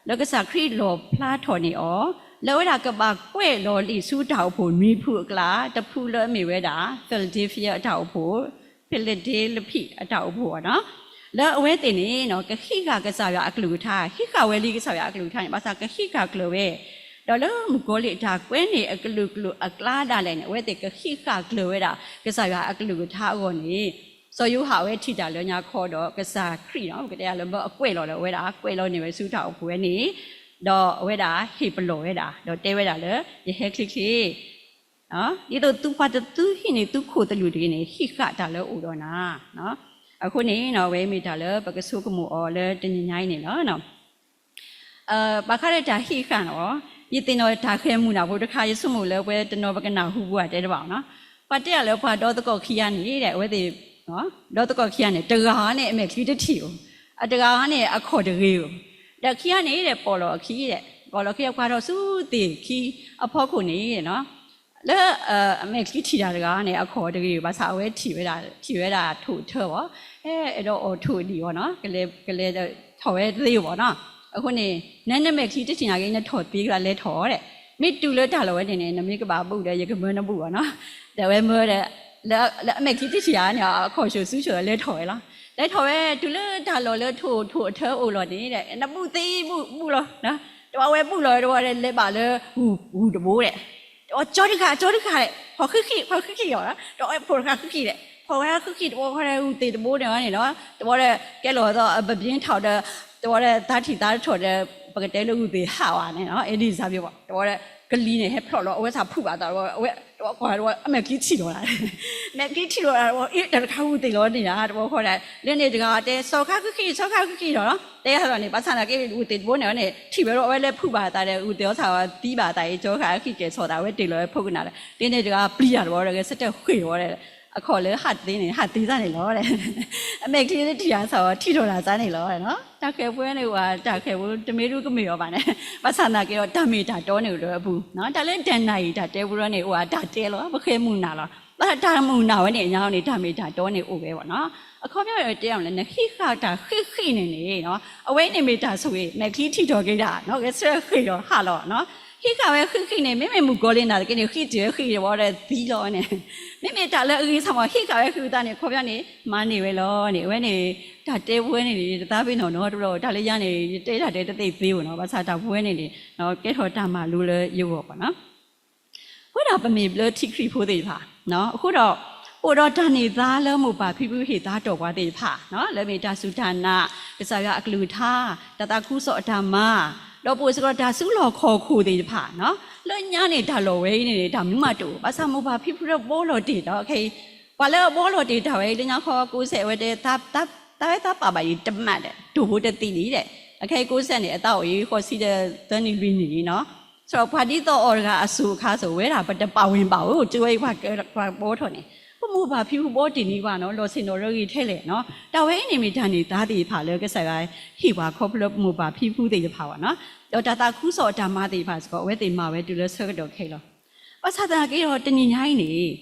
လၢကစၢ်ခရံာ်လီၣ်ဖျါထီၣ်န့ၢ်အီၤ လၢအဝဲဒၣ်ကဘၣ်ကွဲးလီၤလံာ်ဆူတၢ်အိၣ်ဖှိၣ်နွံဖုအကျါ တဖုလၢအမ့ၢ်ဝဲဒၣ် Philadelphia အတၢ်အိၣ်ဖှိၣ် ဖံလဒ့လဖံၣ်အတၢ်အိၣ်ဖှိၣ်အီၤနီၤ, လၢအဝဲသ့ၣ်န့ၣ် ကဟံးဃာ်ကစၢ်ယွၤအကလုၢ်ကထါ, ဟံးဃာ်ဝဲလံကစၢ်ယွၤအကလုၢ်ကထါန့ၣ် ဘၣ်ဆၣ်ကဟံးဃာ်ကျၢၤဝဲ, ဒီးလၢမုၣ်ကီၤလံၢ်အတၢ်ကွဲးန့ၢ်အကလုာ်ကလုာ်အကျါဒၣ်လဲာ်န့ၣ် အဝဲသ့ၣ်ကဟံးဃာ်ကျၢၤဝဲဒၣ် ကစၢ်ယွၤအကလုၢ်ကထါအဂီၢ်န့ၣ် စီၤယိၤဟၣ်အဝဲထံၣ်တၢ်လၢညါခီဒီး ကစၢ်ခရံာ်နီၤ ပကတဲလၢမၢအကွဲးလီၤဒီးအဝဲဒၣ် ကွဲးလီၤန့ၢ်ဝဲဆူတၢ်အိၣ်ဖှိၣ်ဝဲန့ၣ်, ဒီးအဝဲဒၣ်ဟ့ၣ်ပလီၢ်ဝဲဒၣ် ဒီးတဲဝဲဒၣ်လၢ ယဟဲချ့ချ့ ဒ်သိးသုပှၤတသုဟံးန့ၢ်သုခိၣ်သလုးတဂ့ၤန့ၣ် ဟံးဃာ်တၢ်လၢအိၣ်ဒီးနၤ. အဃိန့ၣ် အဝဲမ့ၢ်တၢ်လၢပကဆိကမိၣ်အီၤလၢတနံၤညါအံၤန့ၣ်လီၤ. ဘၣ်ဃးဒီးတၢ်ဟံးဃာ်နီၤ, ယသ့ၣ်နီၣ်တၢ်ဃဲၤမုာ်နၢ်ဖိတခါ ယဆိကမိၣ်လၢပှၤတနီၤပကနၢ်ဟူပူၤအတဲတဘၣ်နီၤ. ပှၤတဲအီၤလၢပှၤဒီသကိးခံဂၤန့ၣ် အဝဲသ့ၣ် ဒီသကိးခံဂၤန့ၣ် တဂၤန့ၣ် အမဲာ်ချံတထံၣ်ဧိၤ, အတဂၤန့ၣ် အခီၣ်တဂ့ၤဧိၤ, ဒီးခံဂၤန့ၣ်ဒီး ပိာ်လီၤအခံဒီး ပိာ်လီၤခံဒီး ကွၢ်ထီၣ်ဆူသ့ၣ်ခံအဖီခိၣ်န့ၣ် လၢအမဲာ်ချံထံၣ်တၢ်တဂၤန့ၣ် အခီၣ်တဂ့ၤဧိၤ ဘၣ်ဆၣ်အဝဲထံၣ်ဝဲဒၣ် ထံၣ်ဝဲဒၣ်ထိၣ်အထၢဘၣ်, အဲၣ်ဒိးအီၣ်ထိၣ်ဒံးဘၣ်နီၤ, ကလဲၤထီၣ်ဝဲသ့ဘၣ်နီၤ. အဃိန့ၣ် နဲနမဲာ်ချံတထံၣ်နာ်က့ နထီၣ်သ့ကလဲၤထီၣ်ဒီး မ့ၢ်တုၤလၢတၢ်လီၢ်ဝဲန့ၣ်န့ၣ် နမ့ၢ်ကဘၣ်ဘူၣ်ဒီး ယကမၢနဘူၣ်ဘၣ်နီၤ. ဒီးအဝဲမၢဒီး လၢအမဲာ်ချံတထံၣ်ဧါန့ၣ် အခီၣ်ဆိၣ်ဆူဆိၣ်လဲၤထီၣ်ဝဲလီၤ. လဲၤထီၣ်ဝဲ တုၤလၢတၢ်လီၢ်လၢထိၣ်ထိၣ်အထၢအိၣ်လီၤန့ၣ်ဒီး နဘူၣ်သ့ဘူၣ်ဘူၣ်လီၤ. တဝီဝဲဘူၣ်လီၤတဝီဒီး လဲၤဘၣ်လၢဂူၢ်တဘိဒီး တဝီကၠီတခါ ကၠီတခါဒီး ဖီၣ်ဃံဃံ ဖီၣ်ဃံဃံလီၤ. တဝီဖိတခါဃံဃံဒီး ဖီၣ်ဝဲဃံဃံတဝီခီဒီး ဂူၢ်သ့ၣ်တဘိန့ၣ်န့ၣ်လီၤ. တဝီဒီး ကဲလီၤသိးအပပျ့ထီၣ်ဒီး တဝီဒီး သးထံၣ်သးတထီၣ်ဒီး ပကတဲလၢဂူၢ်သ့ၣ်ဟးဝဲန့ၣ်လီၤ အဲၣ်ဒိးစၢ်ဘၣ် တဝီဒီး ကလံၤန့ၣ် ဟဲဖျိးလီၤ အဝဲသးဖုၣ်ဘၣ်သး အဝဲ တဝီကွၢ်တဝီ အမဲာ်ချံထံၣ်လီၤဒၣ် မဲာ်ချံထံၣ်လီၤဒၣ်တဝီ အ့ တၢ်တခါဂူၢ်သ့ၣ်လီၤန့ၣ်ဧါ တဝီခီဒီး လၢန့ၣ်တဂၤတဲ စီၤခါဃံဃံ စီၤခါဃံဃံလီၤ. တဲယၤသိးန့ၣ် ဘၣ်ဆၣ်သနာ်က့ ဂူၢ်သ့ၣ်တဘိန့ၣ်န့ၣ် ထံၣ်ဝဲဒီး အဝဲလဲၤဖုၣ်ဘၣ်သးဒီး ဂူၢ်သ့ၣ်အီၤသးဝဲသံဘၣ်သးအံၤ စီၤခါဃံကဲၤဆီၣ်သး အဝဲတ့ၢ်လီၤဝဲဖိကနၣ်ဒီး လၢန့ၣ်တဂၤပျံၤတၢ်တဝီဒီး ကဆၢထၢၣ်ဃ့ၢ်တဝီဒီး အခီၣ်လၢဟးသ့န့ၣ် ဟးသ့သးန့ၣ်လီၤ. အမဲာ်ချံတထံၣ်ဧါ စးထံၣ်ထီၣ်တၢ်သးန့ၣ်လီၤ. တၢ်ဃဲၤပူန့ၣ် အိၣ်တၢ်ဃဲၤပူ တမ့ၢ်ဒုကမ့ၢ်အီၤဘၣ်န့ၣ် ဘၣ်ဆၣ်သနာ်က့ဒီး တၢ်မ့ၢ်တၢ်တီန့ၣ်အိၣ်လၢအပူၤ တၢ်လၢတနၣ်ရံၣ်တၢ်တဲပူဒီးန့ၣ် အိၣ်တၢ်တဲလီၤ ပဃဲၤမုာ်နၢ်လီၤ. အတၢ်မုၢ်နၤဝဲန့ၣ် အညါန့ၣ် တၢ်မ့ၢ်တၢ်တီန့ၣ်အိၣ်ဝဲဘၣ်နီၤ. အခီပညီတဲအီၤလၢ နဟံးဃာ်တၢ်ဃံးဃံးန့ၣ်န့ၣ်, အဝဲန့ၣ်မ့ၢ်တၢ်ဆိၣ်ဂ့ၤ, မဲာ်ချံထံၣ်ထီၣ်က့ၤဒၣ်, ဂဲၤဆၢထၢၣ်ဃံးဒီးဟးလီၤ. ဟံးဃာ်ဝဲဃံးဃံးန့ၣ် မ့မ့ၢ်မုၣ်ကီၤလံၢ်နၤတက့ၢ်န့ၣ် ဃံးတုၤဃံးဒီးဝဲဒီးသံလီၤဝဲန့ၣ်, မ့မ့ၢ်တၢ်လၢအဂ့ၤဆၣ်မး ဟံးဃာ်ဝဲဃံးသးန့ၣ် အခီပညီန့ၣ် မၤန့ၢ်ဝဲလီၤန့ၣ်, အဝဲန့ၣ် တၢ်တဲပဝဲန့ၣ်န့ၣ် ယတသးပ့ၤနီၣ်နီတဘျီ, တၢ်လၢယၤန့ၣ် ယတဲတၢ်တဲတသ့သ့ဘၣ်နီၤ, ဘၣ်ဆၣ်တၢ်ပဝဲန့ၣ်န့ၣ် ကဲထီၣ်တၢ်မၤလိလၢယဂီၢ်ဘၣ်နီၤ. ပဝဲဒၣ်ပမ့ၢ်ဘျၢထံခရံာ်ဖိသ့ၣ်တဖၣ်, အဃိဒီး ပအိၣ်ဒီးတၢ်န့ၢ်သါလၢမိၢ်ပၢ်ဖံဖုဟ့ၣ်သါတီၢ်ပှၤသ့ၣ်တဖၣ်, လၢမ့ၢ်တၢ်စူၢ်တၢ်နာ်, ကစၢ်ယွၤအကလုၢ်ကထါ, တၢ်သးခုကစီၣ်အတၢ်မၤ, ဒီးပအိၣ်စ့ၢ်ကီးတၢ်စုလီၢ်ခီၣ်ခိၣ်သ့ၣ်တဖၣ်, လၢညါန့ၣ်တၢ်လီၢ်ဝဲအံၤန့ၣ် တၢ်မနုၤမးတအိၣ်, ဘၣ်ဆၣ်မိၢ်ပၢ်ဖံဖုလၢဘှီလီၤတ့ၢ်ဒီးခဲအံၤ, ပှၤလၢအဘှီလီၤတ့ၢ်တၢ်ဝဲအံၤ လၢညါခီကိးစဲးဝဲတဲ သးဝဲသးပာ်ဘၣ်အံၤတမးဒီး တိၢ်ဖိတသံဒံးဒီး, အခဲအံၤကိးစဲးန့ၣ် အသးအိၣ်အံၤဃိးဆံဒီးသၢနံၣ်လွံၢ်နံၣ်လံနီၤ, ဆိပှၤဒ်သိးအီၤတဂၤအစိၤအခါစိၤ ဝဲဒၣ်ပတပာ်ဝဲဘၣ်ဧိၤ, ကၢဝဲအံၤပှၤကဘှီထီၣ်န့ၣ် ပမိၢ်ပၢ်ဖံဖုဘှီတ့ၢ်န့ၢ်ဘၣ်နီၤ, လီၤဆ့ၣ်နီၤရၢဂ့ၤထဲလဲၣ်နီၤ, တၢ်ဝဲအံၤန့ၣ်မ့ၢ်တၢ်န့ၢ်သါသ့ၣ်တဖၣ်လၢကစၢ်ယွၤဟ့ၣ်ပှၤခီဖျိပမိၢ်ပၢ်ဖံဖုသ့ၣ်တဖၣ်ဘၣ်နီၤ, ဒီးတၢ်သးခုကစီၣ်အတၢ်မၤသ့ၣ်တဖၣ်စ့ၢ်ကီး အဝဲသ့ၣ်မၤဝဲတုၤလၢဆၢကတီၢ်ခဲအံၤလီၤ. ဘၣ်ဆၣ်သနာ်က့ဒီးတနံၤညါအံၤန့ၣ်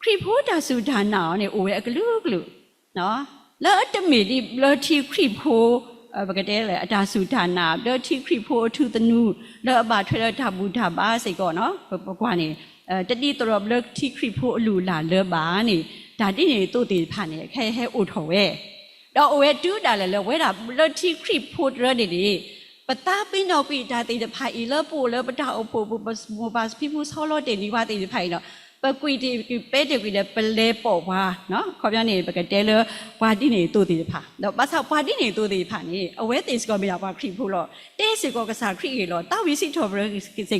ခရံာ်ဖိတၢ်စူၢ်တၢ်နာ်အီၤန့ၣ် အိၣ်ဝဲအကလုာ်ကလုာ် လၢအတမ့ၢ်ဒ်ဘျၢထံခရံာ်ဖိ ပကတဲလၢအတၢ်စူၢ်တၢ်နာ် ဘျၢထံခရံာ်ဖိအထူသနူ လၢအဘၣ်ထွဲလၢတၢ်ဘူၣ်တၢ်ဘါစ့ၢ်ကီးနီၤ, ပကွၢ်န့ၣ် တဒ်သိးဒီးဘျၢထံခရံာ်ဖိအလုၢ်အလၢ်လၢၤဘၣ်န့ၣ် တၢ်ဒ်န့ၣ်အသိးသ့ၣ်တဖၣ်န့ၣ် ခဲဟဲအိၣ်ထီၣ်ဝဲ ဒီးအိၣ်ဝဲတုၤဒၣ်လဲာ်လၢ ပဝဲဒၣ်ဘျၢထံခရံာ်ဖိတရၢန့ၣ်န့ၣ် ပသးပ့ၤနီၣ်ကွံာ်တၢ်သ့ၣ်တဖၣ်အံၤ လၢပအိၣ်လၢပတၢ်အိၣ်ဖှိၣ် ပမိၢ်ပၢ်ဖံဖုဆီလီၤတ့ၢ်န့ၢ်ပှၤသ့ၣ်တဖၣ်အံၤဒီး ပကွံာ်တ့ၢ်ကွံာ်ပဲတ့ၢ်ကွံာ်ဒီး ပလဲၤပိာ်ပှၤ, အခီပညီန့ၣ် ပကတဲလၢ ပှၤဒ်န့ၣ်အသိးသ့ၣ်တဖၣ် ဒီးဘၣ်ဆၣ်ပှၤဒ်န့ၣ်အသိးသ့ၣ်တဖၣ်န့ၣ် အဝဲသ့ၣ်စ့ၢ်ကီးမ့ၢ်ဒၣ်ပှၤခရံာ်ဖိလီၤ. တဲစ့ၢ်ကီးကစၢ်ခရံာ်အဂ့ၢ်လီၤ. သးဝံၣ်စံးထီၣ်ပတြၢၤစ့ၢ်ကီး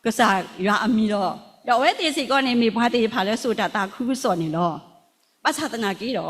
ကစၢ်ယွၤအမံၤလီၤ. ဒီးအဝဲသ့ၣ်စ့ၢ်ကီးန့ၣ် မ့ၢ်ပှၤသ့ၣ်တဖၣ်လၢစိာ်တၢ်သးခုကစီၣ်န့ၣ်လီၤ. ဘၣ်ဆၣ်သနာ်က့ဒီး ဘျ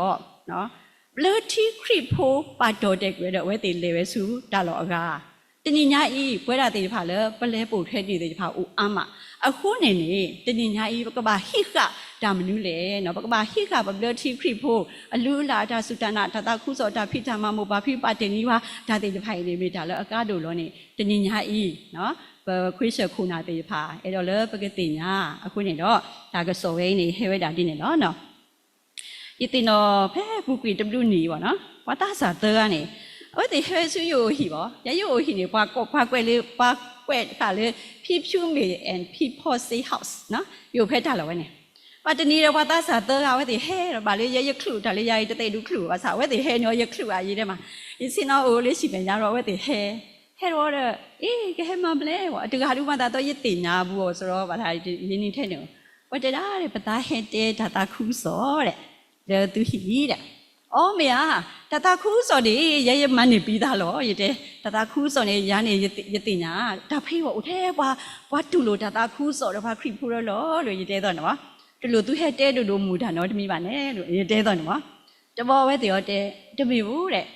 ၢထံခရံာ်ဖိပာ်တီၢ်တဲာ်ကွံာ်ဝဲဒီး အဝဲသ့ၣ်လဲၤဝဲဆူတၢ်လီၢ်အဂၤ, တနံၤညါအံၤ ပဝဲဒၣ်သ့ၣ်တဖၣ်လၢပလဲၤပိာ်ထွဲဒံးသ့ၣ်တဖၣ်အိၣ်အါမး, အဃိန့ၣ်န့ၣ် တနံၤညါအံၤ ပကဘၣ်ဟံးဃာ်တၢ်မနုၤလဲၣ်, ပကဘၣ်ဟံးဃာ်ပဘျၢထံခရံာ်ဖိ အလုၢ်အလၢ်အတၢ်စူၢ်တၢ်နာ် တၢ်သးခုကစီၣ် တၢ်ဖံးတၢ်မၤ မိၢ်ပၢ်ဖံဖုပာ်တ့ၢ်န့ၢ်ပှၤ တၢ်သ့ၣ်တဖၣ်အံၤန့ၣ် မ့ၢ်တၢ်လၢအကါဒိၣ်လီၤန့ၣ် တနံၤညါအံၤ ပခွံဆၢၣ်ခိၣ်နၢ်သ့ၣ်တဖၣ် အဲၣ်ဒိးလၢပကသ့ၣ်ညါအဃိန့ၣ်ဒီး တၢ်ကစီၣ်ဝဲအံၤန့ၣ် ဟဲဝဲဒၣ်ဒ်န့ၣ်လီၤ. ယသ့ၣ်နီၣ်ဖဲပူၤကွံာ်တဘျုးနံၣ်ဘၣ်နီၤ, ပှၤသးစၢ်သၢဂၤန့ၣ် အဝဲသ့ၣ်ဟဲဝဲဆူယအိၣ်ဟံၣ်ဘၣ်, ယၤယအိၣ်ဟံၣ်န့ၣ် ပှၤကွဲးလၢ ပှၤကွဲးဃာ်လၢ ဖံဖုမ့ၢ် and ဖံဖီစ့ house ယအိၣ်ဖဲတၢ်လီၢ်ဝဲန့ၣ်, ပှၤတနံၤဒီးပှၤသးစၢ်သၢဂၤ အဝဲသ့ၣ်ဟဲဒီးဘၣ်လၢယဲယချုးတၢ်လၢယၤအံၤ တသ့ၣ်ဒုးချုးဘၣ်ဆၣ် အဝဲသ့ၣ်ဟဲန့ၣ် ယချုးအယံၤဒဲးမး, ယဆ့ၣ်နီၤအိၣ်လၢဟံၣ်မဲာ်ညါဒီး အဝဲသ့ၣ်ဟဲ ဟဲဒီးဒီး အ့ ကဟဲမၤဘျဲၣ်ဘၣ်, တဂၤဒုးမၤသးသီ ယသ့ၣ်ညါဘူးအီၤစရီ ဘၣ်သးယနံၤထဲန့ၣ်, အဝဲတဲဒၣ် ပသးဟဲတဲတၢ်သးခုကစီၣ်ဒီး လၢသုဟံၣ်ဒီး, အီ မ့ၢ်ဧါ, တၢ်သးခုကစီၣ်န့ၣ် ယဲယမၤန့ၢ်ပံသးလီၤ ယတဲ, တၢ်သးခုကစီၣ်န့ၣ် ယၤန့ၣ် ယသ့ၣ်ညါ တၢ်ဖဲအံၤအိၣ်ထဲပှၤ ပှၤတူၢ်လိာ်တၢ်သးခုကစီၣ်ဒီးပှၤခရံာ်ဖိလီၤလီၤ ယတဲသိးန့ၣ်မး, တလိၣ်သုဟဲတဲဒိၣ်ဒိၣ်မုၢ်တၢ်နီတမံၤဘၣ်န့ၣ် ယတဲသိးန့ၣ်မး, တဘျီအဝဲသ့ၣ်အီၤတဲ တမ့ၢ်ဘူးဒီး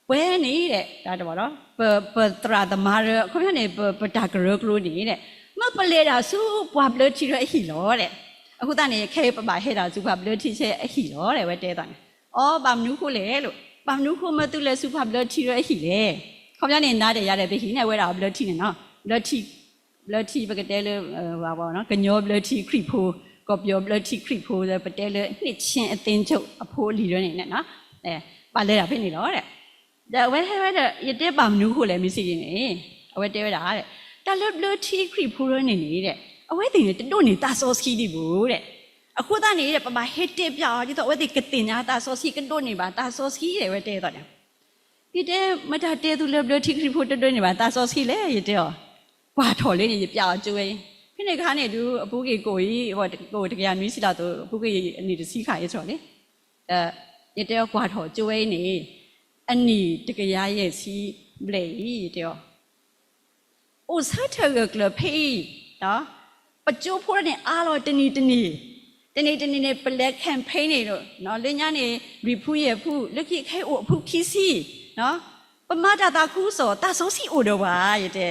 ပဝဲန့ၣ်ဒီး တၢ်တဘျီဒီး ပသရၣ်သမါရၢ အခီပညီန့ၣ် ပတၢ်ကရၢကရိန့ၣ်ဒီး မ့ၢ်ပလဲၤဒၣ်ဆူပှၤဘျၢထံရၢအဟံၣ်လီၤဒီး, အဃိသတးန့ၣ် ခဲအံၤပဘၣ်ဟဲဒၣ်ဆူပှၤဘျၢထံဆဲအဟံၣ်လီၤဒီး အဝဲတဲသိးန့ၣ်, အီ ဘၣ်မနုၤဃိလဲၣ်လိၤ, ဘၣ်မနုၤဃိမ့ၢ်သုလဲၤဆူပှၤဘျၢထံရၢအဟံၣ်လဲၣ်, အခီပညီန့ၣ် နၤဒီးယၤဒီး ပဟံၣ်န့ၣ်ဝဲဒၣ်ဘျၢထံန့ၣ်နီၤ, ဘျၢထံ ဘျၢထံပကတဲလၢ ကညီဘျၢထံခရံာ်ဖိ, ကီၢ်ပယီၤဘျၢထံခရံာ်ဖိ ပတဲလၢ နှစ်ခြင်းအသင်းချုပ် အဖိအလံၤရၢန့ၣ် ဘၣ်လဲၤဒၣ်ဖဲန့ၣ်လီၤဒီး, ဒီးအဝဲဟဲဝဲဒီး ယတဲဘၣ်မနုၤဃိလဲၣ် မ့ၢ်စ့ၢ်ကီးန့ၣ်, အဝဲတဲဝဲဒၣ် တၢ်လၢဘျၢထံခရံာ်ဖိရၢန့ၣ်န့ၣ်ဒီး အဝဲသ့ၣ်န့ၣ် တဒိးန့ၢ်သးစီဆှံဒံးဘၣ်ဒီး, အဃိသတးန့ၣ်ဒီး ပဘၣ်ဟဲတဲပျးအီၤ ဒ်သိးအဝဲသ့ၣ်ကသ့ၣ်ညါသးစီဆှံ ကဒိးန့ၢ်ဘၣ်သးစီဆှံဒီး အဝဲတဲသိးန့ၣ် ယတဲ မတၤတဲသုလၢဘျၢထံခရံာ်ဖိတဒိးန့ၢ်ဘၣ်သးစီဆှံလဲၣ် ယတဲအီၤ, ကွၢ်ထီၣ်လၢန့ၣ် ယပျးအီၤကၠိဝဲအံၤ, ဖဲန့ၣ်အခါန့ၣ်ဒုး အပူၤကွံာ်ကိၣ်အံၤ ကိၣ်တကယၤနွံဆံလီၤသိး အပူၤကွံာ်အနံၣ်တဆံခါအံၤလီၤန့ၣ်, ယတဲအီၤကွၢ်ထီၣ်ကၠိဝဲအံၤန့ၣ် အနံၣ်တကယၤယဲၢ်ဆံဘျဲၣ်အံၤ ယတဲအီၤ အိၣ်ဆၢထၢၣ်ဂၢၢ်ကျၢၤဖဲအံၤ, ပကၠိဖိန့ၣ်အါလီၤတနံၤတနံၤ, တနံၤတနံၤန့ၣ် ပလဲၤ campaign န့ၣ်ဒီး လၢညါန့ၣ် လွံၢ်ဖုယဲၢ်ဖု လၢခံခဲအံၤအိၣ်အဖုခံဆံ, ပမၤတၢ်သးခုကစီၣ် သးစီဆှံအိၣ်ဒီးပှၤ ယတဲ,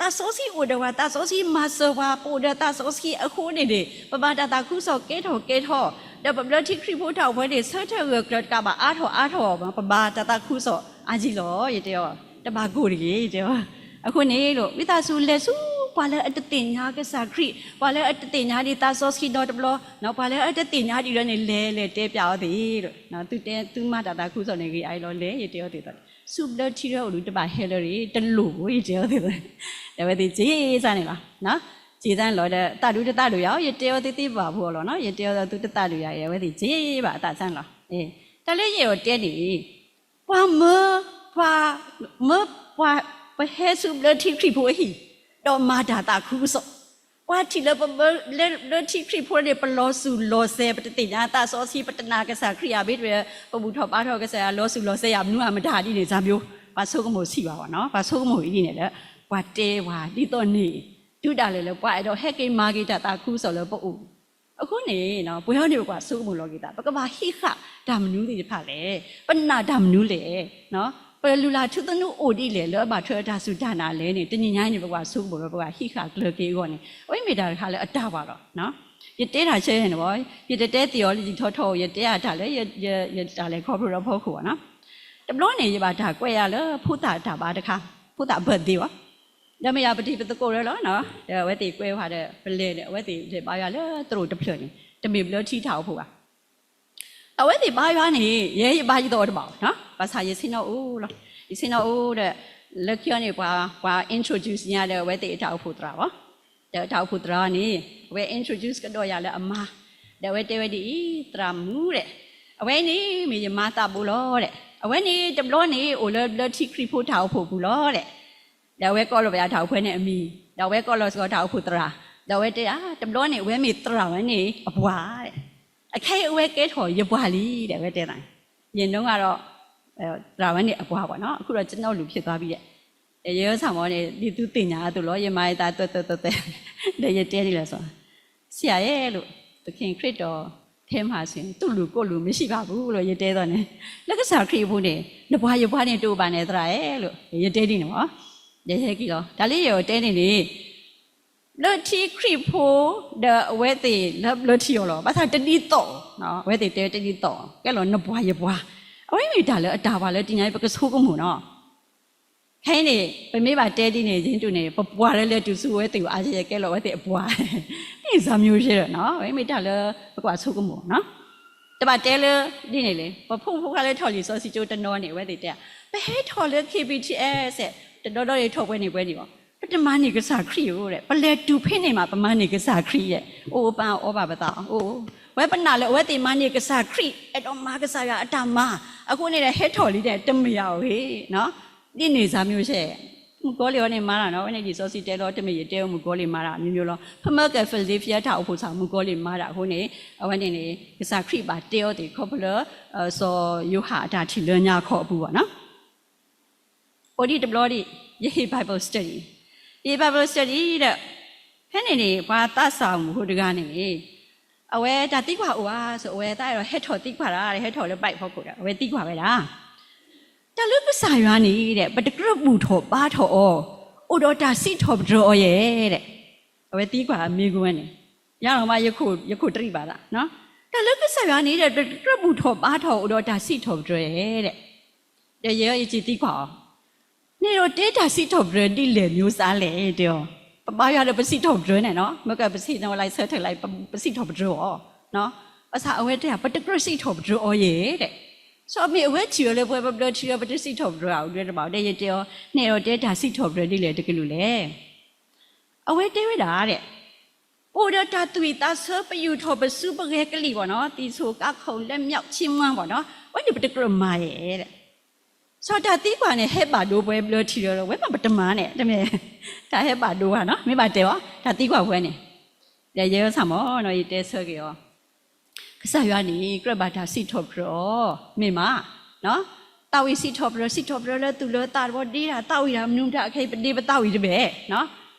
သးစီဆှံအိၣ်ဒီးပှၤ သးစီဆှံမၤစၢၤပှၤ ပအိၣ်ဒီးသးစီဆှံအဃိန့ၣ်န့ၣ် ပမၤတၢ်သးခုကစီၣ်ကဲထီၣ်ကဲထီၣ်, ဒီးပဘျၢထံခရံာ်ဖိတၢ်အိၣ်ဖှိၣ်န့ၣ် ဆၢထၢၣ်ဂၢၢ်ကျၢၤတကးဘၣ်အါထီၣ်အါထီၣ် ပမၤတၢ်သးခုကစီၣ်အါကံလီၤ ယတဲအီၤ, တဘၣ်ကိၢ်တဂ့ၤ ယတဲအီၤ, အဃိန့ၣ်ဒီး ဝံသးစူၤလဲၤဆူ ပှၤလၢအတသ့ၣ်ညါကစၢ်ခရံာ်, ပှၤလၢအတသ့ၣ်ညါဒံးသးစီဆှံဒီတဘျီ, ပှၤလၢအတသ့ၣ်ညါဒံးလၢန့ၣ် လဲၤလဲၤတဲပျးအီၤသ့ၣ်, သုတဲသုမၤတၢ်သးခုကစီၣ်န့ၣ် ဂ့ၤအါအံၤလီၤ, လဲၤယတဲအီၤသ့ၣ်သီး, ဆူဘျၢထံရၢအိၣ်ဒုးတဘၣ်ဟဲလၢၤရ့ၣ် တလိၣ်ဘၣ် ယတဲအီၤသ့ၣ်သီး, ဒီးအဝဲသ့ၣ်စံးစ့ၢ်န့ၣ်လီၤ. စံးစ့ၢ်န့ၣ်လီၤဒီး သးဒူတသးဒိၣ်ယၤ, ယတဲအီၤသ့ၣ်သ့ၣ်ဘၣ်ဖိအီၤလီၤ, ယတဲအီၤသုတသးဒိၣ်ယၤအံၤ, အဝဲသ့ၣ်စံးဘၣ်အသးစ့ၢ်န့ၣ်လီၤ. တၢ်လၢယအဲၣ်ဒိးတဲန့ၣ် ပှၤမၢ, ပှၤမၢပှၤ, ပဟဲဆူဘျၢထံခရံာ်ဖိအဟံၣ်, ဒီးမၤတၢ်သးခုကစီၣ်, ပှၤထံၣ်လၢပဘျၢထံခရံာ်ဖိန့ၣ် ပလီၤစူၤလီၤစဲး, ပတသ့ၣ်ညါသးစီဆှံ, ပတနာ်ကစၢ်ခရံာ်ဧါ, ဘၣ်တဘၣ် ပဘူၣ်ထီၣ်ဘါထီၣ်ကစၢ်ယွၤ, လီၤစူၤလီၤစဲးယၤမနုၤဧါမတၤဒ်န့ၣ် စၢ်မၠိ, ပှၤဆိကမိၣ်ဆံးဘၣ်ဘၣ်နီၤ, ပှၤဆိကမိၣ်အံၤဒ်န့ၣ်လၢ ပှၤတဲပှၤဒ်သိးန့ၣ်, တုၤဒၣ်လဲာ်လၢပှၤအဲၣ်ဒိးဟဲက့ၤမၤက့ၤတၢ်သးခုကစီၣ်လၢပအိၣ်, အဃိန့ၣ် ပဝဲန့ၣ်ပကွၢ်ဆိကမိၣ်လီၤက့ၤသး, ပကဘၣ်ဟံးဃာ်တၢ်မနုၤသ့ၣ်တဖၣ်လဲၣ်, ပနာ်တၢ်မနုၤလဲၣ်, ပလူၤလၢ်ထူသနူအိၣ်ဒ်လဲၣ် လၢအဘၣ်ထွဲအတၢ်စူၢ်တၢ်နာ်လဲၣ်န့ၣ် တနံၤညါအံၤန့ၣ် ပကွၢ်ဆိကမိၣ်လီၤ, ပကဟံးဃာ်ကျၢၤက့ၤအဂီၢ်န့ၣ် အဝဲမ့ၢ်တၢ်တခါလၢအတၢ်ဘၣ်လီၤ. ယတဲတၢ်ဆၢန့ၣ်ဘၣ်, ယတတဲ theology ထီထီ, ယတဲအတၢ်လၢ ယတၢ်လဲၤခီဖျိဒီးဖီခိၣ်ဘၣ်နီၤ. တဘျီန့ၣ် ယဘၣ်တၢ်ကွဲးယၤလၢဖိသၣ်တၢ်ဘါတခါ, ဖိသၣ် birthday ဘၣ်, ဒီးမ့ၢ်ယၤပတံၤပသကိးလၢလီၤ, ဒီးအဝဲသ့ၣ်ကွဲးဝဲဒီး ပလဲၤဒီး အဝဲသ့ၣ်လဲၤဘါယွၤလၢသရိာ်တဖျၢၣ်န့ၣ် တမ့ၢ်ဘျၢထံတၢ်အိၣ်ဖှိၣ်ဘၣ်. အဝဲသ့ၣ်ဘါယွၤန့ၣ် ယဲယဘါယသီတဘၣ်ဘၣ်, ဘၣ်ဆၣ်ယဆ့ၣ်နီၤအိၣ်လီၤ, ယဆ့ၣ်နီၤအိၣ်ဒီး လၢခံန့ၣ် ပှၤ ပှၤ introduce ယၤဒီးအဝဲသ့ၣ်အတၢ်အိၣ်ဖှိၣ်သရၣ်ဘၣ်, ဒီးအတၢ်အိၣ်ဖှိၣ်သရၣ်န့ၣ် အဝဲ introduce ကဒီးယၤလၢအမါ, ဒီးအဝဲတဲဝဲဒ်အံၤ, သရၣ်မုၣ်ဒီး အဝဲန့ၣ်မ့ၢ်ယမါသးဘိလီၤဒီး အဝဲန့ၣ်တဘျီန့ၣ် အိၣ်လၢဘျၢထံခရံာ်ဖိတၢ်အိၣ်ဖှိၣ်ပူၤလီၤဒီး ဒီးအဝဲကိးလီၤဝဲဒၣ်တၢ်အိၣ်ဖှိၣ်န့ၣ်အမံၤ, ဒီးအဝဲကိးလီၤစ့ၢ်ကီးတၢ်အိၣ်ဖှိၣ်သရၣ်, ဒီးအဝဲတဲဒၣ် တဘျီန့ၣ် အဝဲမ့ၢ်သရၣ်ဝဲန့ၣ်အပှၤ, အခဲအံၤအဝဲကဲထီၣ်ယပှၤလံဒီး အဝဲတဲသး, ယဲၢ်နီၤဒီး သရၣ်ဝဲန့ၣ်အပှၤဘၣ်နီၤ, အခုတော့ကျွန်တော်လူဖြစ်သွားပြီတဲ့, ယဲစၢ်မီၤန့ၣ် ဒ်သုသ့ၣ်ညါအသိးလီၤ, ယမၤယသးသွဲသွဲသွဲသွဲ, ဒီးယတဲဒ်လဲၣ်စီၤ ဆရာရဲ့လို့, သခင်ခရစ်တော်ထဲမှာဆိုရင် သူ့လူကိုယ့်လူမရှိပါဘူးလို့ ယတဲသီးန့ၣ်, လၢကစၢ်ခရံာ်အပူၤန့ၣ် နပှၤယပှၤန့ၣ်တအိၣ်ဘၣ်န့ၣ်သရၣ်ဧၢလို့ ယတဲဒ်န့ၣ်မီၤ, ဒီးယဟဲက့ၤလီၤ, တၢ်လၢယအဲၣ်ဒိးတဲန့ၣ်န့ၣ် ဘျၢထံခရံာ်ဖိ ဒီးအဝဲသ့ၣ်လၢဘျၢထံအီၤလီၤ, ဘၣ်ဆၣ်တဒ်သိး, အဝဲသ့ၣ်တဲတဒ်သိး, ကဲလီၤနပှၤယပှၤ, အဝဲမ့ၢ်တၢ်လၢအတၢ်ဘၣ်လၢတနံၤညါအံၤ ပကဆိကမိၣ်နီၤ ခဲအံၤန့ၣ် ပမ့ၢ်ဘၣ်တဲဒ်န့ၣ် ယ့ၣ်တူၢ်န့ၣ် ပပှၤလၢလဲၤတုၤဆူအဝဲသ့ၣ်အါယဲၢ်ကဲလီၤအဝဲသ့ၣ်အပှၤ, မ့ၢ်စၢ်မၠိရှဲဒီးနီၤ, မ့ၢ်တၢ်လၢပကွၢ်ဆိကမိၣ်နီၤ, တဘၣ်တဲလၢဒ်န့ၣ်လဲၣ်, ပဖိမုၣ်ဖိခွါလၢထီၣ်လံာ်စီဆှံကၠိတနီၤန့ၣ် အဝဲသ့ၣ်တဲ, ပဟဲထီၣ်လၢ KBTS တဒီဒီးထီၣ်ပှဲၤန့ၣ်ပှဲၤန့ၣ်ဘၣ်, ပတမၤန့ၢ်ကစၢ်ခရံာ်ဧိၤဒီး ပလဲၤတုၤဖဲန့ၣ်မး ပမၤန့ၢ်ကစၢ်ခရံာ်ဒီး အိၣ်ပၢ်အီၣ်ဘၣ်ပသးအီၤ, ဝဲပနာ်လၢအဝဲသ့ၣ်မၤန့ၢ်ကစၢ်ခရံာ် အဲၣ်ဒိးမၤကစၢ်ယွၤအတၢ်မၤ, အဃိန့ၣ်ဒီးဟဲထီၣ်လံဒီး တမ့ၢ်ယၤအဂ့ၢ် ဒ်န့ၣ်စၢ်မၠိရှဲ, မုၣ်ကီၤလံၢ်အီၤန့ၣ်မၤတၢ်နီၤ, အဝဲန့ၣ်လံာ်စီဆှံတဲလီၤ တမ့ၢ်ယတဲအီၤ မုၣ်ကီၤလံၢ်မၤတၢ်မံၤမံၤလီၤ, ဖဲမၢကဲ Philadelphia တၢ်အိၣ်ဖှိၣ်စ့ၢ် မုၣ်ကီၤလံၢ်မၤတၢ်အဃိန့ၣ်, အဝဲန့ၣ်န့ၣ် ကစၢ်ခရံာ်ဘၣ်တဲအီၤသ့ၣ်ခီဖျိလၢ စီၤယိၤဟၣ်အတၢ်ထံၣ်လၢညါခီအပူၤဘၣ်နီၤ အိၣ်ဒံးတဘျီဒံး, ယဟ့ၣ် Bible study, ယဟ့ၣ် Bible study ဒီး ဖဲန့ၣ်န့ၣ် ပှၤသးစၢ်မုၣ်ဖိတဂၤန့ၣ်န့ၣ်, အဝဲတၢ်သံကွၢ်အိၣ်ဧါ, အဝဲသးအဲၣ်ဒိးဟဲထီၣ်သံကွၢ်တၢ်, ဟဲထီၣ်လၢ bike ဖီခိၣ်ဒီး အဝဲသံကွၢ်ဝဲဒၣ်, တၢ်လၢကစၢ်ယွၤန့ၣ်ဒီး ပတကြၢးဘူၣ်ထီၣ်ဘါထီၣ်အီၤ, အိၣ်ဒီးတၢ်စံးထီၣ်ပတြၢၤအီၤယဲၢ်ဒီး, အဝဲသံကွၢ်အမ့ၢ်ကွၢ်ဝဲန့ၣ်, ယၤလီၤမး ယခိၣ်တရံးဘၣ်သး, တၢ်လၢကစၢ်ယွၤန့ၣ်ဒီး ပတကြၢးဘူၣ်ထီၣ်ဘါထီၣ် အိၣ်ဒီးတၢ်စံးထီၣ်ပတြၢၤယဲၢ်ဒီး, ဒီးယဲယစံးသံကွၢ်အီၤ, န့ၣ်ဒီးတဲတၢ်စံးထီၣ်ပတြၢၤဒ်လဲၣ်မၠိစၢ်လဲၣ်တဲအီၤ, ပဘါယွၤဒီးပစံးထီၣ်ပတြၢၤန့ၣ်နီၤ, မ့ၢ်ကဲပစံးထီၣ်လၢဆၢထၢၣ်လၢ ပစံးထီၣ်ပတြၢၤအီၤ, ဘၣ်ဆၣ်အဝဲတဲ ပတကြၢးစံးထီၣ်ပတြၢၤအီၤယဲၢ်ဒီး, စီၤမ့ၢ်အဝဲထံၣ်အီၤလၢပှဲၤပဘျၢထံဒီး ပတစံးထီၣ်ပတြၢၤအီၤဒ်တဘၣ်ဒီး ယတဲအီၤ, န့ၣ်ဒီးတဲတၢ်စံးထီၣ်ပတြၢၤဒ်လဲၣ်တကလုာ်လဲၣ် အဝဲတဲဝဲဒၣ်ဒီး, ပအိၣ်ဒီးတၢ်သွံၣ်သးဆၢ ပယူာ်ထီၣ်ပစုပဂဲၤကလံၣ်ဘၣ်နီၤ, သံၣ်ဆိၣ်ကါခုၣ် လက်မြောက်ချီးမွမ်း ဘၣ်နီၤ, အဝဲန့ၣ်ပတကြၢးမၤယဲၢ်ဒီး, စီၤတၢ်သံကွၢ်န့ၣ် ဟဲဘၣ်ဒိပှဲၤဘျၢထံဒီး ဝဲမ့ၢ်ပတမၤန့ၣ် တမ့ၢ်, တၢ်ဟဲဘၣ်ဒိဘၣ်နီၤ, မ့ၢ်ဘၣ်တဲအီၤ တၢ်သံကွၢ်ပှဲၤန့ၣ်, ဒီးယဲစၢ်မီၤနီၤ ယတဲဆၢက့ၤအီၤ ကစၢ်ယွၤန့ၣ် ကြၢးဘၣ်တၢ်စံးထီၣ်ပတြၢၤအီၤ, မ့ၢ်မး, သးဝံၣ်စံးထီၣ်ပတြၢၤ, စံးထီၣ်ပတြၢၤလၢသူၣ်လၢသးတဘီ ဒ့တၢ်သးဝံၣ်တၢ်မနုၤမတၤ အခဲအံၤပဒ့ပသးဝံၣ်တဘ့ၣ်,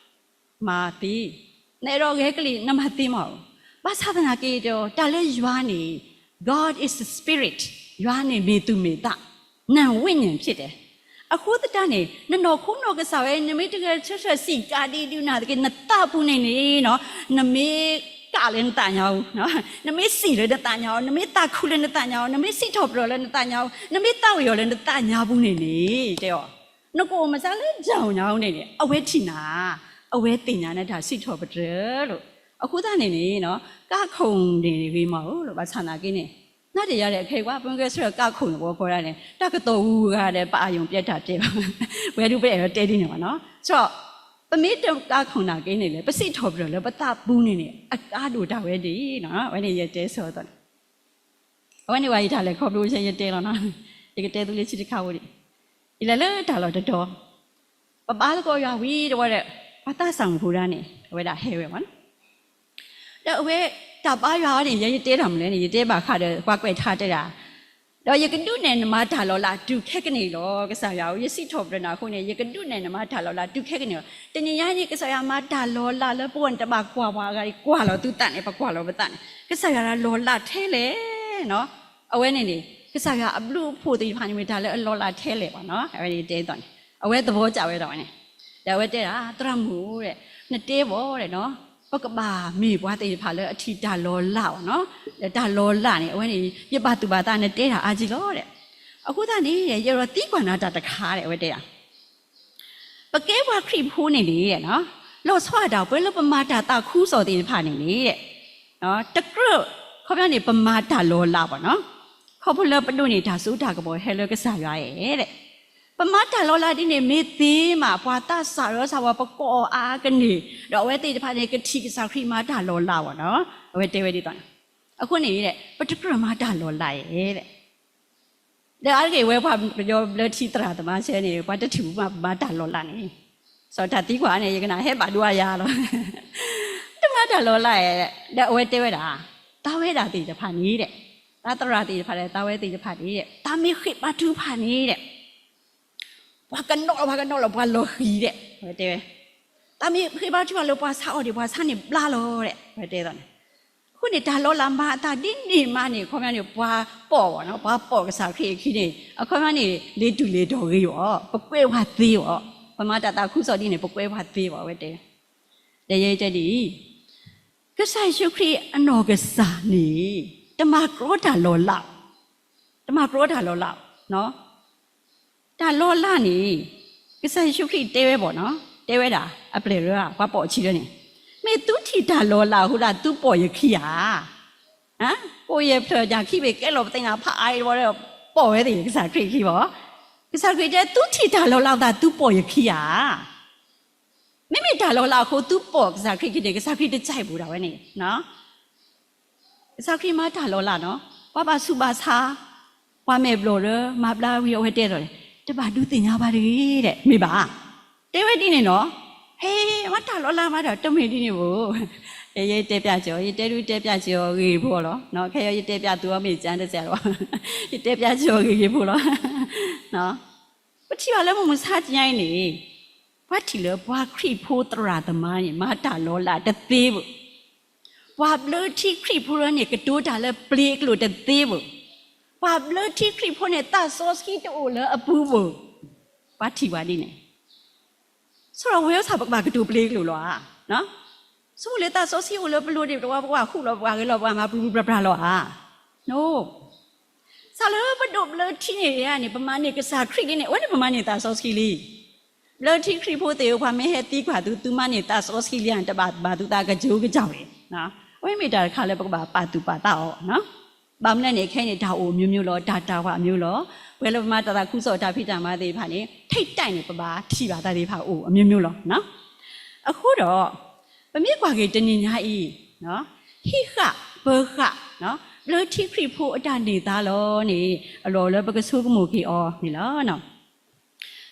မၤသ့, နအဲၣ်ဒိးဂဲၤကလံၣ် နမၤသ့မး, ဘၣ်ဆၣ်သနာ်က့ဒီး တၢ်လၢယွၤန့ၣ် God is the Spirit, ယွၤန့ၣ်မ့ၢ်သူၣ်မ့ၢ်သး, နၢ်ဝံၣ်ညၣ်ဖျ့တဲ, အဃိသတးန့ၣ် နနီၢ်ခိနီၢ်ကစၢ်ဝဲ နမ့ၢ်တဂဲၤဆၢထၢၣ်စံးကါဒ်ဒုးနၤသက့ နသးပူၤန့ၣ်န့ၣ်နီၤ, နမ့ၢ်ကးလၢနသးညါဧိၤ, နမ့ၢ်စံးလၢနသးညါဧိၤ, နမ့ၢ်သးခုလၢနသးညါဧိၤ, နမ့ၢ်စံးထီၣ်ပတြၢၤလၢနသးညါဧိၤ, နမ့ၢ်သးဝံၣ်အီၤလၢနသးညါပူၤန့ၣ်န့ၣ် တဲအီၤ, နကအိၣ်မးစၢ်လၢ down ညါဧိၤန့ၣ်န့ၣ် အဝဲထံၣ်နၤ, အဝဲသ့ၣ်ညါနတၢ်စံးထီၣ်ပတြၢၤလီၤ. အဃိသတးန့ၣ်န့ၣ် ကါခိၣ်န့ၣ်ဂ့ၤမးဧိၤလီၤ. ဘၣ်ဆၣ်သနာ်က့န့ၣ် နၤတယၤဒီး ခဲအံၤပှၤပှဲၤကဲဆၢကါခိၣ်န့ၣ် ပဝဲကိးဒၣ်န့ၣ် တၢ်ကတိၤဂုၤဂၤဒီး ပအယုံပျဲတၢ်ပျဲဘၣ်, ပဝဲဒၣ်ပအဲၣ်ဒိးတဲဒ်န့ၣ်ဘၣ်နီၤ. ဒီး ပမ့ၢ်တကါခိၣ်နာ်က့န့ၣ်လဲၣ် ပစံးထီၣ်ပတြၢၤလၢပသးပူၤန့ၣ်န့ၣ် အကါဒိၣ်တၢ်ဝဲဒၣ်နီၤ. အဝဲန့ၣ်ယတဲဆိသီန့ၣ် အဝဲန့ၣ်ဝဲယတၢ်လဲၤခီဖျိဆဲယတဲလီၤနီၤ. ယကတဲသုလၢဆံတခါဝဲဒၣ်, ယလဲၤလၢတၢ်လီၢ်တတီၤ, ပဘါသကိးယွၤဝံၤတဝီဒီး ပှၤသးစၢ်မုၣ်ဖိဒၣ်န့ၣ် အဝဲဒၣ်ဟဲဝဲမးနီၤ. ဒီးအဝဲတၢ်ဘါယွၤန့ၣ် ယဲယတဲတၢ်မနုၤလဲၣ်န့ၣ် ယတဲဘၣ်ဃးဒီး ပှၤကွဲးထါတဲဒၣ်, ဒီးယကဒုးနဲၣ်နမၤတၢ်လီၤလးတုၤခဲကနံၣ်လီၤ. ကစၢ်ယွၤဧၢ, ယစံးထီၣ်ပတြၢၤနၤအဃိန့ၣ် ယကဒုးနဲၣ်နမၤတၢ်လီၤလးတုၤခဲကနံၣ်လီၤ. တနံၤညါအံၤန့ၣ် ကစၢ်ယွၤမၤတၢ်လီၤလးလၢပဂီၢ်န့ၣ် တဘၣ်ကွၢ်ပှၤအဂၤအံၤ ကွၢ်လီၤသုသးန့ၣ် ပကွၢ်လီၤပသးန့ၣ် ကစၢ်ယွၤလီၤလးထဲလဲၣ်နီၤ. အဝဲန့ၣ်န့ၣ် ကစၢ်ယွၤအဘျုးအဖှိၣ်သ့ၣ်တဖၣ်န့ၣ် မ့ၢ်တၢ်လၢအလီၤလးထဲလဲၣ်ဘၣ်နီၤ. အဝဲန့ၣ်တဲသိးန့ၣ် အဝဲသဘောကျဝဲဒၣ်ဝဲန့ၣ်, ဒီးအဝဲတဲဒၣ် သရၣ်မုၣ်ဧၢ, နတဲဘၣ်ဒီးနီၤ ပကဘၣ်မ့ၢ်ပှၤသ့ၣ်တဖၣ်လၢအထံၣ်တၢ်လီၤလးဘၣ်နီၤ. ဒီးတၢ်လီၤလးန့ၣ် အဝဲန့ၣ် ယဘၣ်သူၣ်ဘၣ်သးနတဲတၢ်အါကံလီၤဒီး, အဃိသတးန့ၣ် ယအဲၣ်ဒိးသံကွၢ်နၤတၢ်တခါဒီး အဝဲတဲဒၣ် ပကဲပှၤခရံာ်ဖိန့ၣ်န့ၣ် လီၤဆီဒၣ်တၢ် ပှဲၤလၢပမၤတၢ်သးခုကစီၣ်သ့ၣ်တဖၣ်န့ၣ်န့ၣ် တကြၢး ခီပညီန့ၣ် ပမၤတၢ်လီၤလးဘၣ်နီၤ. ခီဖျိလၢပဒိးန့ၢ်တၢ်စိတၢ်ကမီၤဟဲလၢကစၢ်ယွၤအဲၣ်ဒီး, ပမၤတၢ်လီၤလးဒ်န့ၣ် မ့ၢ်သ့မး ပှၤသးစၢ်ဒီးစၢ်ဝဲပကိးအါကန့ၣ် ဒီးအဝဲသ့ၣ်တဖၣ်န့ၣ် ကထံၣ်ကစၢ်ခရံာ်မၤတၢ်လီၤလးဘၣ်နီၤ. အဝဲတဲဝဲဒ်သိးန့ၣ်, အဃိန့ၣ် ပတကြၢးမၤတၢ်လီၤလးအဲၣ်ဒီး ဒီးအါတက့ၢ် ဝဲပှၤကညီဘျၢထံသရၣ်သမါဆဲန့ၣ် ပှၤတထံၣ်ပူၤမး ပမၤတၢ်လီၤလးန့ၣ်, စီၤတၢ်သံကွၢ်န့ၣ် ယကနၣ်ဟဲဘၣ်ဒိအယၤလီၤ. တမၤတၢ်လီၤလးဧၢ, ဒီးအဝဲတဲဝဲဒၣ်, သးဝဲဒၣ်သ့ၣ်တဖၣ်န့ၣ်ဒီး, သးသရၣ်သ့ၣ်တဖၣ်ဒီး သးဝဲသ့ၣ်တဖၣ်န့ၣ်ဒီး သးမ့ၢ်ဃ့ၢ်ပာ်ထုကဖၣ်န့ၣ်ဒီး ပှၤကနီၣ်လီၤ ပှၤကနီၣ်လီၤ ပှၤလီၤဃံၤဒီး အဝဲတဲဝဲ, သးမ့ၢ်ဃ့ၢ်ပာ်ထုကဖၣ်လၢပှၤဆါအီၤဒီး ပှၤဆါန့ၣ်ဘျါလီၤဒီး အဝဲတဲသိးန့ၣ် အဃိန့ၣ် တၢ်လီၤလးမၤအသးဒ်န့ၣ်မးန့ၣ် အခီပညီန့ၣ် ပှၤပိာ်ဘၣ်နီၤ, ပှၤပိာ်ကစၢ်ခရံာ်အခံန့ၣ် အခီပညီန့ၣ် လ့ၤတူၢ်လ့ၤတီၤဂ့ၤဘၣ်, ပကွဲပှၤသ့ဘၣ်, ပမၤတၢ်သးခုကစီၣ်ဒ်န့ၣ် ပကွဲပှၤသ့ဘၣ် အဝဲတဲ, ဒီးယဲတဲဒ်အံၤ, ကစၢ်ယ့ၣ်ၡူးခရံာ်အနီၢ်ကစၢ်န့ၣ် တမၤကြီတၢ်လီၤလး, တမၤကြီတၢ်လီၤလး, တၢ်လီၤလးန့ၣ် ကစၢ်ယ့ၣ်ၡူးခရံာ်တဲဝဲဘၣ်နီၤ, တဲဝဲဒၣ် အပျဲၢ်လၢ ပှၤပိာ်အခံလၢန့ၣ်, မ့ၢ်သုထံၣ်တၢ်လီၤလးအဃိဒၣ် သုပိာ်ယခံဧါ. ကိးယဲၢ်ဖျၢၣ်တၢ်ခံဘ့ၣ်ကဲလီၤပသ့ၣ်ညါဖးအါအံၤတဝီဒီး ပိာ်ဝဲသ့ၣ် ကစၢ်ခရံာ်ခံဘၣ်. ကစၢ်ခရံာ်တဲ သုထံၣ်တၢ်လီၤလးအသး သုပိာ်ယခံဧါ. မ့မ့ၢ်တၢ်လီၤလးအဃိ သုပိာ်ကစၢ်ခရံာ်ခံန့ၣ် ကစၢ်ခရံာ်တကြိုက်ဘူးဒၣ်ဝဲန့ၣ် ကစၢ်ခရံာ်မၤတၢ်လီၤလးနီၤ, ပှၤဘၣ်ဆူးဘၣ်ဆါ, ပှၤမဲာ်ဘျီၣ်ဒီး မၤဘျါဝံၤအဝဲတဲဒီး တဘၣ်ဒုးသ့ၣ်ညါဘၣ်တဂ့ၤဒီး မ့ၢ်ဘၣ်, တဲဝဲဒ်န့ၣ်နီၤ, ဟဲ မၤတၢ်လီၤလးမးဒီး တမ့ၢ်ဒ်န့ၣ်ဘၣ်, ယဲတဲပျးစ့ၢ်အီၤ, ယတဲဒုးတဲပျးစ့ၢ်အီၤဂ့ၤဂ့ၤဖိလီၤ, ခဲအံၤယတဲပျးသုအီၤမ့ၢ်စၢ်တစဲးလီၤ, ယတဲပျးစ့ၢ်အီၤဂ့ၤဂ့ၤဖိလီၤ. ပထံၣ်ဘၣ်လၢမုၢ်မဆါတနံၤအံၤန့ၣ် ပှၤထံၣ်လၢပှၤခရံာ်ဖိသရၣ်သမါန့ၣ် မၤတၢ်လီၤလးတသ့ဘၣ်, ပှၤဘျၢထံခရံာ်ဖိန့ၣ် ကတိၤတၢ်လၢပျ့ၤအကျိာ်တသ့ဘၣ်, ပှၤဘျၢထံခရံာ်ဖိန့ၣ် သးစီဆှံတအိၣ်လၢအပူၤဘၣ်, ပှၤထံၣ်ဝဲဒ်န့ၣ် ဆိၣ်ထီၣ်ဝဲအီၤစ့ၢ် ပကဘၣ်ကတိၤပျ့ၤအကျိာ်လီၤဧါ. ဆိၣ်လၢသးစီဆှံအိၣ်လၢပလိၤန့ၣ် ပတဝီပကဘၣ်ဃူလီၤပှၤဂဲၤလီၤပှၤမၤပျူၤပျူၤပြၤပြၤလီၤဧါ. စးလၢပဒိးဘျၢထံန့ၣ်န့ၣ် ပမၤန့ၢ်ကစၢ်ခရံာ်လံန့ၣ် အဝဲန့ၣ်ပမၤန့ၢ်သးစီဆှံလံ. ဘျၢထံခရံာ်ဖိသ့ၣ်ဧၢ ပှၤမ့ၢ်ဟဲသံကွၢ်သု သုမၤန့ၢ်သးစီဆှံလံဧါန့ၣ် တဘၣ်ဘၣ်သုသးကကၠိကစၢ်ဝဲ, အဝဲမ့ၢ်တၢ်တခါလၢပကဘၣ်ပာ်သူၣ်ပာ်သးအီၤ. ဘၣ်မနုၤလဲၣ်န့ၣ် ခဲအံၤန့ၣ် တၢ်အိၣ်အမျိုးမျိုးလီၤ, တၢ်တာ်ဝဲအမျိုးလီၤ, ပှဲၤလၢပမၤတၢ်သးခုကစီၣ်တၢ်ဖံးတၢ်မၤသ့ၣ်တဖၣ်န့ၣ် ထိပ်တိုက်န့ၣ် ပဘၣ်ထံၣ်ဘၣ်တၢ်သ့ၣ်တဖၣ်အိၣ်အမျိုးမျိုးလီၤ. အဃိဒီး ပမ့ၢ်ကွၢ်က့ၤတနံၤညါအံၤ ဟံးဃာ်ပၢဃာ် ဘျၢထံခရံာ်ဖိအတၢ်န့ၢ်သါလီၤန့ၣ် အလီၢ်လၢပကဆိကမိၣ်က့ၤအီၤန့ၣ်လီၤ.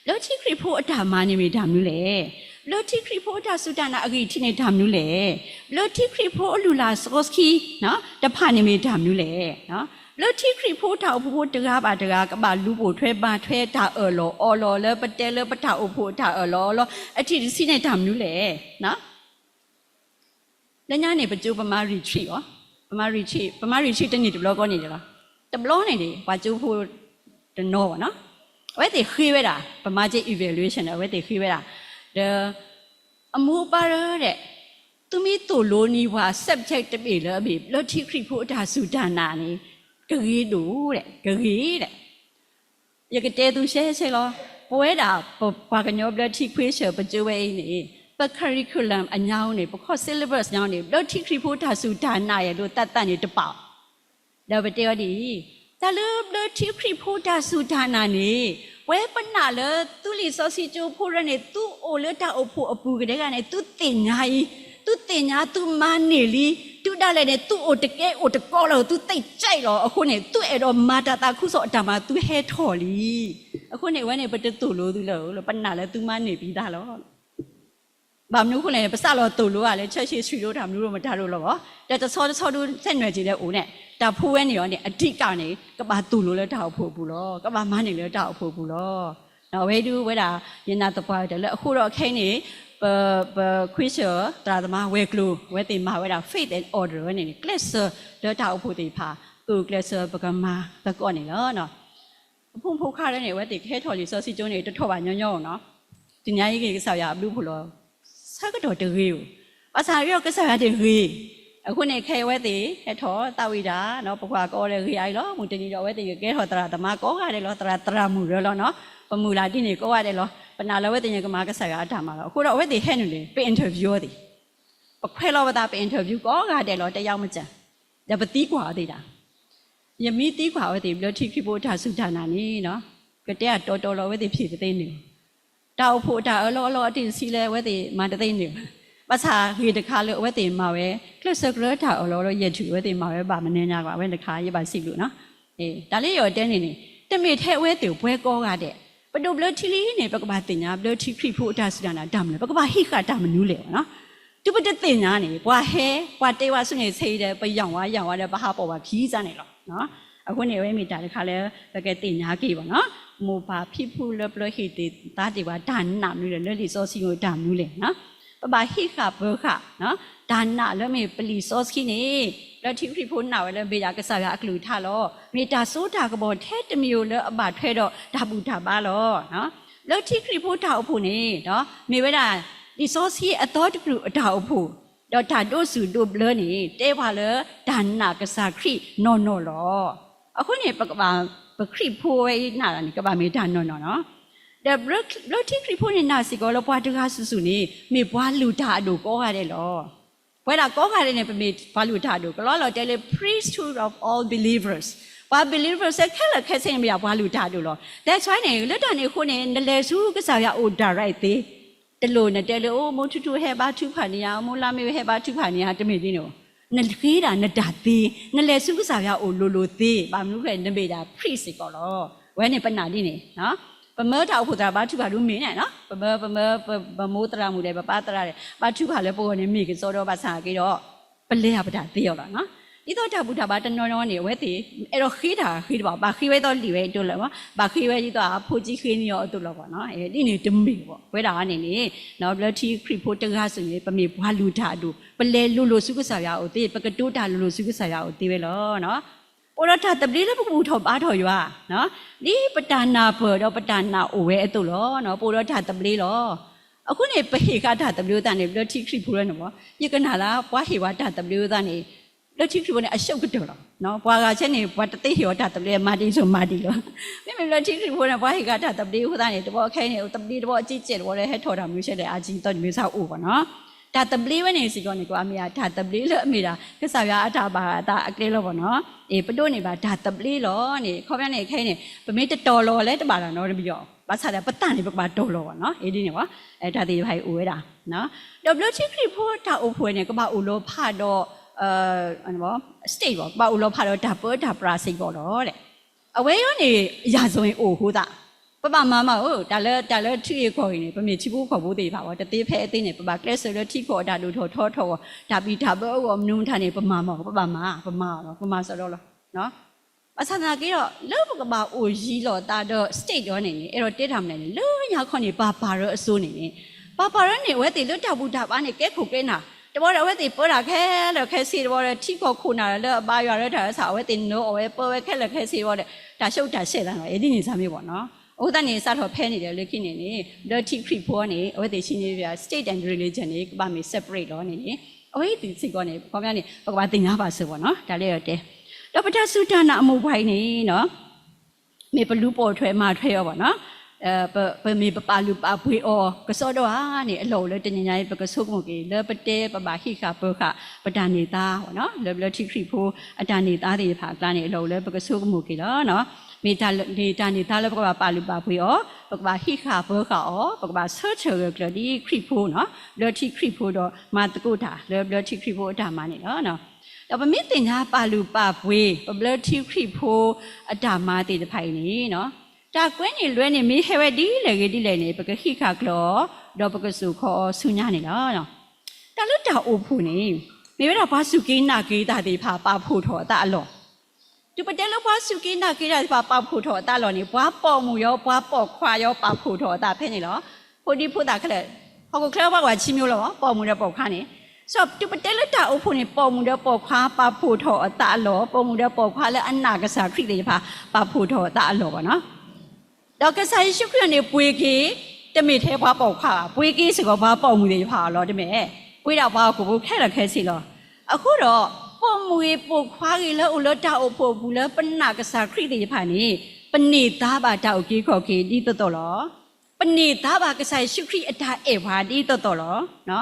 ဘျၢထံခရံာ်ဖိအတၢ်မၤန့ၣ်မ့ၢ်တၢ်မနုၤလဲၣ်. ဘျၢထံခရံာ်ဖိအတၢ်စူၢ်တၢ်နာ်အဂံၢ်ထံးန့ၣ်တၢ်မနုၤလဲၣ်. ဘျၢထံခရံာ်ဖိအလုၢ်အလၢ်စီဆှံ တဖၣ်န့ၣ်မ့ၢ်တၢ်မနုၤလဲၣ်. ဘျၢထံခရံာ်ဖိတၢ်အိၣ်ဖှိၣ်ဖိတဂၤဘၣ်တဂၤ ကဘၣ်လူၤပိာ်ထွဲဘၣ်ထွဲတၢ်အၢၣ်လီၤအီလီၤလၢပတဲလၢပတၢ်အိၣ်ဖှိၣ်အတၢ်အၢၣ်လီၤအီလီၤ အထံၣ်တဆံန့ၣ်တၢ်မနုၤလဲၣ်. လၢညါန့ၣ် ပကၠိပမၤ retreat အီၤ, ပမၤ retreat ပမၤ retreat တန့ၢ်တဘျီဃီန့ၣ်လီၤ. တဘျီန့ၣ်န့ၣ် ပှၤကၠိဖိတနီၤဘၣ်နီၤ, အဝဲသ့ၣ်ဃ့ဝဲဒၣ် ပမၤက့ evaluation အဝဲသ့ၣ်ဃ့ဝဲဒၣ်, ဒီး အမိၢ်ပၢ်ဧၢဒီး သုမ့ၢ်သိၣ်လိန့ၢ်ပှၤ subject တဘ့ၣ်လၢအမ့ၢ် ဘျၢထံခရံာ်ဖိအတၢ်စူၢ်တၢ်နာ်န့ၣ် ကဂ့ၤဒိၣ်ဒီး ကဂ့ၤဒီး ယကတဲသုရှဲရှဲလီၤ. ပဝဲဒၣ်ပပှၤကညီဘျၢထံခရံာ်ဖိ ပကၠိဝဲအံၤန့ၣ် ပ curriculum အညါန့ၣ် ပခီၣ် syllabus ညါန့ၣ် ဘျၢထံခရံာ်ဖိတၢ်စူၢ်တၢ်နာ်အံၤဒိးသးသးန့ၣ်တပာ်အီၤ, ဒီးပတဲအီၤဒ်အံၤ, တၢ်လၢဘျၢထံခရံာ်ဖိတၢ်စူၢ်တၢ်နာ်န့ၣ်, ပဝဲပနာ်လၢသုလံာ်စီဆှံကၠိဖိတဖၣ်န့ၣ် သုအိၣ်လၢတၢ်အိၣ်ဖှိၣ်အပူၤကဒဲကဒဲန့ၣ် သုသ့ၣ်ညါအံၤ, သုသ့ၣ်ညါသုမၤန့ၢ်လံ, တုၤဒၣ်လဲာ်န့ၣ် သုအိၣ်တကဲအိၣ်တကီလီၤ, သုသ့ၣ်ကဲလီၤ, အဃိန့ၣ် သုအဲၣ်ဒိးမၤတၢ်သးခုကစီၣ်အတၢ်မၤ သုဟဲထီၣ်လံ. အဃိန့ၣ် အဝဲန့ၣ် ပတသိၣ်လိသုလၢၤ, ပနာ်လၢသုမၤန့ၢ်ပံၤတၢ်လီၤ. ဘၣ်မနုၤအဃိလဲၣ်န့ၣ် ပစးလီၤသိၣ်လိအါလဲၣ် church history ဒိတၢ်မနုၤဒိၣ်မတၤဒိၣ်လီၤဘၣ်, ဒီးတဆီတဆီဒုး ဆဲးနွဲၣ်စ့ၢ်လၢအိၣ်န့ၣ် တၢ်ဖိဝဲန့ၣ်အီၤန့ၣ် အဓိကန့ၣ် ကဘၣ်သိၣ်လိလၢတၢ်အိၣ်ဖှိၣ်အပူၤလီၤ, ကဘၣ်မၤန့ၢ်လၢတၢ်အိၣ်ဖှိၣ်အပူၤလီၤ. အဝဲဒုးဝဲဒၣ် ယနာ်သပှၢ်တၢၢ်လၢအဃိဒီးခဲအံၤန့ၣ် ပ ပခွံဆၢၣ်သရၣ်သမါဝဲၤကျိၤ အဝဲသ့ၣ်မၤဝဲဒၣ် faith and order ဝဲန့ၣ်န့ၣ် ကျဲးစၢးလၢတၢ်အိၣ်ဖှိၣ်သ့ၣ်တဖၣ် ပကျဲးစၢးပကမၤသကိးန့ၣ်လီၤ. ပဖိမုၣ်ဖိခွါလၢန့ၣ် အဝဲသ့ၣ်ကဟဲထီၣ်လံာ်စီဆှံကၠိန့ၣ် တထီၣ်ဘၣ်ညီညီနီၤ, တနံၤအံၤက့ၤကစၢ်ယွၤအဘျုးဖှိၣ်လီၤ, ဆၢကတီၢ်တဂ့ၤဧိၤ, ဘၣ်ဆၣ်ဒီးကစၢ်ယွၤတဂ့ၤ, အဃိန့ၣ် ခဲအံၤအဝဲသ့ၣ်ဟဲထီၣ်သးဝံၣ်တၢ်နီၤ, ပကွၢ်ကီးဒီးဂ့ၤအါအံၤလီၤ, မုၢ်တနံၤဒီးအဝဲသ့ၣ်ကကဲထီၣ်သရၣ်သမါကိးဂၤဒဲးလီၤ, သရၣ်သရၣ်မုၣ်ရၢလီၤနီၤ, ပမုၢ်လၢ်ဒ်န့ၣ်ကိးဂၤဒဲးလီၤ, ပနာ်လၢအဝဲသ့ၣ်န့ၣ်ကမၤကစၢ်ယွၤအတၢ်မၤလီၤ. အဃိဒီးအဝဲသ့ၣ်ဟဲနုာ်န့ၣ် ပ interview အဝဲသ့ၣ် ပခွဲးလီၤပသး ပ interview ကိးဂၤဒဲးလီၤ, တယောက်မကျန်, ဒီးပသံကွၢ်အဝဲသ့ၣ်ဒၣ်, ယမ့ၢ်သံကွၢ်အဝဲသ့ၣ် ဘျၢထံခရံာ်ဖိအတၢ်စူၢ်တၢ်နာ်န့ၣ်နီၤ, ကတဲအတီတီလီၤ အဝဲသ့ၣ်ဖံးတသ့န့ၣ်, တၢ်အိၣ်ဖှိၣ်အတၢ်အၢၣ်လီၤအီလီၤအတံၢ်တဆံလၢအဝဲသ့ၣ်မၤတသ့န့ၣ်, ဘၣ်ဆၣ်ဂ့ၢ်တခါလၢအဝဲသ့ၣ်မၤဝဲ ကျဲးစၢးကရၢတၢ်အၢၣ်လီၤအီလီၤ ယဲၢ်ထူၣ် အဝဲသ့ၣ်မၤဝဲဘၣ်မနုၤညါဘၣ် အဝဲတခါ ယဘၣ်စံးဘျုးနီၤ, တၢ်လၢယအဲၣ်ဒိးတဲန့ၣ်န့ၣ် တမ့ၢ်ထဲအဝဲသ့ၣ်ပှၤကိးဂၤဒဲး, ပဒိးဘျၢထံလံန့ၣ် ပကဘၣ်သ့ၣ်ညါဘျၢထံခရံာ်ဖိအတၢ်စူၢ်တၢ်နာ်တၢ်မနုၤလဲၣ်, ပကဘၣ်ဟံးဃာ်တၢ်မနုၤလဲၣ်နီၤ, တုၤပတသ့ၣ်ညါန့ၣ် ပှၤဟဲ ပှၤတဲဝဲဆူန့ၣ် ဆဲးအံၤဒီး ပယီၢ်ဝဲယီၢ်ဝဲဒီး ပဟးပိာ်ဝဲခံစါန့ၣ်လီၤ. အဃိန့ၣ် အဝဲမ့ၢ်တၢ်တခါလၢ ပကသ့ၣ်ညါက့ၤဘၣ်နီၤ, မိၢ်ပၢ်ဖံဖုလၢပျၢၤဟ့ၣ်သ့ၣ်သါတ့ၢ်ပှၤတၢ်နာ်မနုၤလဲၣ်, လၢလံာ်စီဆှံတၢ်မနုၤလဲၣ်နီၤ, ပဘၣ်ဟံးဃာ်ပၢၤဃာ် တၢ်နာ်လၢမ့ၢ်ပလံာ်စီဆှံန့ၣ် လၢထံခရံာ်ဖိနာ်ဝဲလၢမ့ၢ်ဒၣ်ကစၢ်ယွၤအကလုၢ်ကထါလီၤ, မ့ၢ်တၢ်စိတၢ်ကမီၤထဲတမံၤဧိၤလၢအဘၣ်ထွဲဒီးတၢ်ဘူၣ်တၢ်ဘါလီၤ. လၢထံခရံာ်ဖိတၢ်အိၣ်ဖှိၣ်န့ၣ် မ့ၢ်ဝဲဒၣ် လံာ်စီဆှံအသီတကလုာ်အတၢ်အိၣ်ဖှိၣ်, ဒီးတၢ်ဒိးစူၢ်ဒိးဘျၢန့ၣ် တဲပှၤလၢတၢ်နာ်ကစၢ်ခရံာ်နီၢ်နီၢ်လီၤ. အဃိန့ၣ် ပကဘၣ် ပခရံာ်ဖိဝဲအံၤနာ်လီၤန့ၣ် ကဘၣ်မ့ၢ်တၢ်နီၢ်နီၢ်နီၤ, ဒီးဘျၢထံခရံာ်ဖိန့ၣ်နာ်စ့ၢ်ကီးလၢပှၤတဂၤစုာ်စုာ်န့ၣ် မ့ၢ်ပှၤလုၢ်တၢ်အဒိၣ်ကိးဂၤဒဲးလီၤ. ပဝဲဒၣ်ကိးဂၤဒဲးန့ၣ် ပမ့ၢ်ပှၤလုၢ်တၢ်အဒိၣ်, ကလီလီၤတဲလၢ priesthood of all believers, ပှၤ believers ခဲလၢာ်ခဲဆ့န့ၣ် မ့ၢ်ဒၣ်ပှၤလုၢ်တၢ်အဒိၣ်လီၤ. That's why န့ၣ် လၢတၢ်န့ၣ်အဃိန့ၣ် နလဲၤဆူကစၢ်ယွၤအိၣ် direct သ့, တလိၣ်နတဲလၢ အိၣ် မိၢ်ထူထူဟဲဘါထုကဖၣ်န့ၢ်ယၤ, မိၢ်လါမ့ၢ်ဟဲဘါထုကဖၣ်န့ၢ်ယၤ, တမ့ၢ်ဒ်န့ၣ်, နဃ့ဒၣ်နတၢ်သ့, နလဲၤဆူကစၢ်ယွၤအိၣ်လိၤလိၤသ့, ဘၣ်မနုၤဃိ နမ့ၢ်ဒၣ် priest စ့ၢ်ကီးလီၤ. ဝဲန့ၣ်ပနာ်ဒ်န့ၣ် ပမၢတၢ်အိၣ်ဖှိၣ်သရၣ်ဘါထုကဖၣ်ဒုးမ့ၢ်န့ၣ်နီၤ, ပမၢ ပမၢ ပ ပမိၢ်သရၣ်မုၣ်ဒီး ပပၢ်သရၣ်ဒီး ဘါထုကဖၣ်လၢပဂီၢ်န့ၣ် မ့ၢ်ကစီဒီးဘၣ်ဆၣ်က့ဒီး ပလဲၤအပတၢ်သ့အီၤလီၤနီၤ. ဒ်သိးတၢ်ဘူၣ်တၢ်ဘါတနီၤနီၤန့ၣ် အဝဲသ့ၣ် အဲၣ်ဒိးဃ့တၢ်ဃ့တဘၣ်, ဘၣ်ဃ့ဝဲဒ်သိးလံာ်ဝဲအံၤအသိးလီၤ, ဘၣ်ဃ့ဝဲဒ်သိးအဖိကံဃ့န့ၢ်အီၤအသိးလီၤဘၣ်နီၤ. ဒ်န့ၣ်တမ့ၢ်ဘၣ်, ပဝဲဒၣ်န့ၣ်န့ၣ် ဘျၢထံခရံာ်ဖိတဂၤစုာ်န့ၣ် ပမ့ၢ်ပှၤလုၢ်တၢ်အဒိၣ်, ပလဲၤလိၤလိၤဆူကစၢ်ယွၤအအိၣ်သ့, ပကတိၤတၢ်လိၤလိၤဆူကစၢ်ယွၤအအိၣ်သ့ဝဲလီၤ. ပအိၣ်ဒီးတၢ်သဘျ့လၢပကဘူၣ်ထီၣ်ဘါထီၣ်ယွၤ, ဒ်ပတၢ်နၢ်ပၢၢ်ဒီးပတၢ်နာ်အိၣ်ဝဲအသိးလီၤ. ပအိၣ်ဒီးတၢ်သဘျ့လီၤ. အဃိန့ၣ် ပဟ့ၣ်ဃာ်တၢ်သဘျ့အသးန့ၣ် ဘျၢထံခရံာ်ဖိလၢန့ၣ်ဘၣ်, ယကနၣ်လၢပှၤဟ့ၣ်ဝဲတၢ်သဘျ့အသးန့ၣ် ဘျၢထံခရံာ်ဖိန့ၣ် အရှုံးကတၢၢ်လီၤ. ပှၤဂၤဆဲန့ၣ် ပှၤတသ့ဟ့ၣ်အီၤတၢ်သဘျ့ မၤဒ်သိးမၤဒ်လီၤ. မ့မ့ၢ်ဘျၢထံခရံာ်ဖိန့ၣ် ပှၤဟ့ၣ်ဃာ်တၢ်သဘျ့အဃိသတးန့ၣ် တဘျီခဲအံၤန့ၣ် သဘျ့တဘျီအကံကဲးတဘျီဒီး ဟဲထီၣ်တၢ်မနုၤဆဲလဲၣ် အါကံသီၣ်တမံၤစၢ်အိၣ်ဘၣ်နီၤ. တၢ်သဘျ့ဝဲန့ၣ်စ့ၢ်ကီးန့ၣ် ကဘၣ်မ့ၢ်ဒၣ်တၢ်သဘျ့လၢအမ့ၢ်ဒၣ် ကစၢ်ယွၤအတၢ်ဘၣ်အသးအကျဲလီၤဘၣ်နီၤ. ပဒိးန့ၢ်ဘၣ်တၢ်သဘျ့လီၤန့ၣ် အခီပညီန့ၣ် ခဲအံၤန့ၣ် ပမ့ၢ်တတီၤလီၤလၢတဘၣ်လၢၤနီတမံၤအီၤ, ဘၣ်ဆၣ်ဒီးပသးန့ၣ် ပကဘၣ်တီၤလီၤဘၣ်နီၤ. ဒ်န့ၣ်ဝဲ တၢ်သ့ၣ်တဖၣ်အံၤအိၣ်ဝဲဒၣ် ဒီးဘျၢထံခရံာ်ဖိတၢ်အိၣ်ဖှိၣ်န့ၣ် ကဘၣ်အိၣ်လီၤဖးဒီး state ဘၣ်, ကဘၣ်အိၣ်လီၤဖးဒီးတၢ်ပၢတၢ်ပြးစ့ၢ်ကီးလီၤ. အဝဲအံၤန့ၣ် ယၤစိၤအံၤအိၣ်အဃိသတး ပဘၣ်မၤမးဧၢ, တၢ်လၢ တၢ်လၢထံဂ့ၢ်ကီၢ်ဂ့ၢ်န့ၣ် ပမ့ၢ်ထံဖိကီၢ်ဖိသ့ၣ်တဖၣ်ဝဲ တသ့ဖဲအသ့န့ၣ် ပဘၣ်ကျဲးစၢးလၢထံကီၢ်အတၢ်ဒိၣ်ထီၣ်ထီထီၣ်အဂီၢ် တၢ်ဘံၣ်တၢ်ဘၢအဂီၢ်မနုၤမတၤန့ၣ် ပမၤမး, ပဘၣ်မၤ, ပမၤလီၤ, ပမၤစ့ၢ်ကီးလီၤ. ဘၣ်ဆၣ်သနာ်က့ဒီး လၢပကဘၣ်အိၣ်ယံၤလိာ်သးဒီး state အံၤန့ၣ်န့ၣ် အဲၣ်ဒိးတဲတၢ်မနုၤန့ၣ် လၢညါခီန့ၣ် ပၢ်ပၢ်ရၢအစိၤန့ၣ်န့ၣ် ပၢ်ပၢ်ရၢန့ၣ် အဝဲသ့ၣ်လၢတၢ်ဘူၣ်တၢ်ဘါန့ၣ် ကဲခိၣ်ကဲနၢ်, တဘျီဒီးအဝဲသ့ၣ်ပၢတၢ်ခဲလၢာ်ခဲဆ့တဘျီဒီး ထံကီၢ်ခိၣ်နၢ်လၢအဘါယွၤလၢတၢ်အစး အဝဲသ့ၣ်နၢအီၣ်ဝဲပၢဝဲခဲလၢာ်ခဲဆ့တဘျီဒီး တၢ်ဆူးတၢ်ဆဲးသးန့ၣ် ဒ်န့ၣ်စၢ်မ့ၢ်ဘၣ်နီၤ. အဃိသတးန့ၣ် စးထီၣ်ဖဲန့ၣ်ဒီးလၢခံန့ၣ်န့ၣ် လၢထံခရံာ်ဖိန့ၣ် အဝဲသ့ၣ်ဆံးန့ၢ် state and religion န့ၣ် ကဘၣ်မ့ၢ် separate လီၤန့ၣ်န့ၣ် အဝဲသ့ၣ်စ့ၢ်ကီးန့ၣ် အခီပညီန့ၣ် ပကဘၣ်သ့ၣ်ညါဘၣ်စ့ၢ်ကီးနီၤ တၢ်လၢအဲၣ်ဒိးတဲ ဒီးပတၢ်စူၢ်တၢ်နာ်အမိၢ်ပှၢ်အံၤန့ၣ် မ့ၢ်ပလူၤပိာ်ထွဲမၤထွဲအီၤဘၣ်နီၤ. ပမ့ၢ်ပပာ်လုၢ်ပာ်ပှ့ၤအီၤ ကစီဒီဧါန့ၣ် အလီၢ်အိၣ်လၢတနံၤညါအံၤ ပကဆိကမိၣ်က့ၤ လၢပတဲပဘၣ်ဟံးဃာ်ပၢၤဃာ် ပတၢ်န့ၢ်သါ လၢဘျၢထံခရံာ်ဖိအတၢ်န့ၢ်သါသ့ၣ်တဖၣ်အကျါန့ၣ် အလီၢ်အိၣ်လၢပကဆိကမိၣ်က့ၤလီၤ. မ့ၢ်တၢ်န့ၢ်သါလၢပကဘၣ်ပာ်လုၢ်ပာ်ပှ့ၤအီၤ, ပကဘၣ်ဟံးဃာ်ပၢၤဃာ်အီၤ, ပကဘၣ်ဆၢထၢၣ်ဂၢၢ်ကျၢၤဒ်ခရံာ်ဖိ, ဘျၢထံခရံာ်ဖိဒီးမၤသကိးတၢ်လၢဘျၢထံခရံာ်ဖိအတၢ်မၤန့ၣ်လီၤ. ဒီးပမ့ၢ်သ့ၣ်ညါပာ်လုၢ်ပာ်ပှ့ၤ ပဘျၢထံခရံာ်ဖိအတၢ်မၤသ့ၣ်တဖၣ်အံၤန့ၣ် တၢ်ကွဲန့ၣ်လွဲန့ၣ် မ့ၢ်ဟဲဝဲဒ်လဲၣ်ဂ့ၤဒ်လဲၣ်န့ၣ် ပကဟံးဃာ်ကျၢၤအီၤ, ဒီးပကစိာ်ခီအီၤဆူညါန့ၣ်လီၤ. တၢ်လၢတၢ်အိၣ်ဖှိၣ်န့ၣ် မ့ၢ်ဝဲဒၣ်ပှၤစူၢ်က့ၤနာ်က့ၤတၢ်သ့ၣ်တဖၣ် ပာ်ဖှိၣ်ထီၣ်အသးအလီၢ်. တုၤပတဲလၢပှၤစူၢ်က့ၤနာ်က့ၤတၢ်သ့ၣ်တဖၣ် ပာ်ဖှိၣ်ထီၣ်အသးအလီၢ်န့ၣ် ပှၤပိာ်မုၣ်ယီၤ ပှၤပိာ်ခွါယီၤ ပာ်ဖှိၣ်ထီၣ်အသးဖဲန့ၣ်လီၤ. ဖိဒံဖိသၣ်ခဲလၢာ်, ဟီၣ်ခိၣ်ချၢပှၤဂၤဆံမျိုးလီၤ, ပိာ်မုၣ်ဒီးပိာ်ခွါန့ၣ်. စီၤတုၤပတဲလၢတၢ်အိၣ်ဖှိၣ်န့ၣ် ပိာ်မုၣ်ဒီးပိာ်ခွါပာ်ဖှိၣ်ထီၣ်အသးအလီၢ်, ပိာ်မုၣ်ဒီးပိာ်ခွါလၢအနာ်ကစၢ်ခရံာ်သ့ၣ်တဖၣ် ပာ်ဖှိၣ်ထီၣ်အသးအလီၢ်ဘၣ်နီၤ. ဒီးကစၢ်ယ့ၣ်ၡူးခရံာ်န့ၣ် ပှ့ၤက့ၤ တမ့ၢ်ထဲပှၤပိာ်ခွါဘၣ်, ပှ့ၤက့ၤစ့ၢ်ကီးပှၤပိာ်မုၣ်သ့ၣ်တဖၣ်အီၤလီၤတမ့ၢ်, ပှ့ၤဒၣ်ပှၤဟီၣ်ခိၣ်ဖိခဲလၢာ်ခဲဆ့လီၤ. အဃိဒီး ပိာ်မုၣ်ဂ့ၤပိာ်ခွါဂ့ၤလၢအိၣ်လၢတၢ်အိၣ်ဖှိၣ်အပူၤလၢပနာ်ကစၢ်ခရံာ်သ့ၣ်တဖၣ်န့ၣ် ပန့ၢ်သါဘၣ်တၢ်အုၣ်က့ၤခီၣ်က့ၤဒ်သိးသိးလီၤ. ပန့ၢ်သါဘၣ်ကစၢ်ယ့ၣ်ၡူးခရံာ်အတၢ်အဲၣ်ပှၤဒ်သိးသိးလီၤ.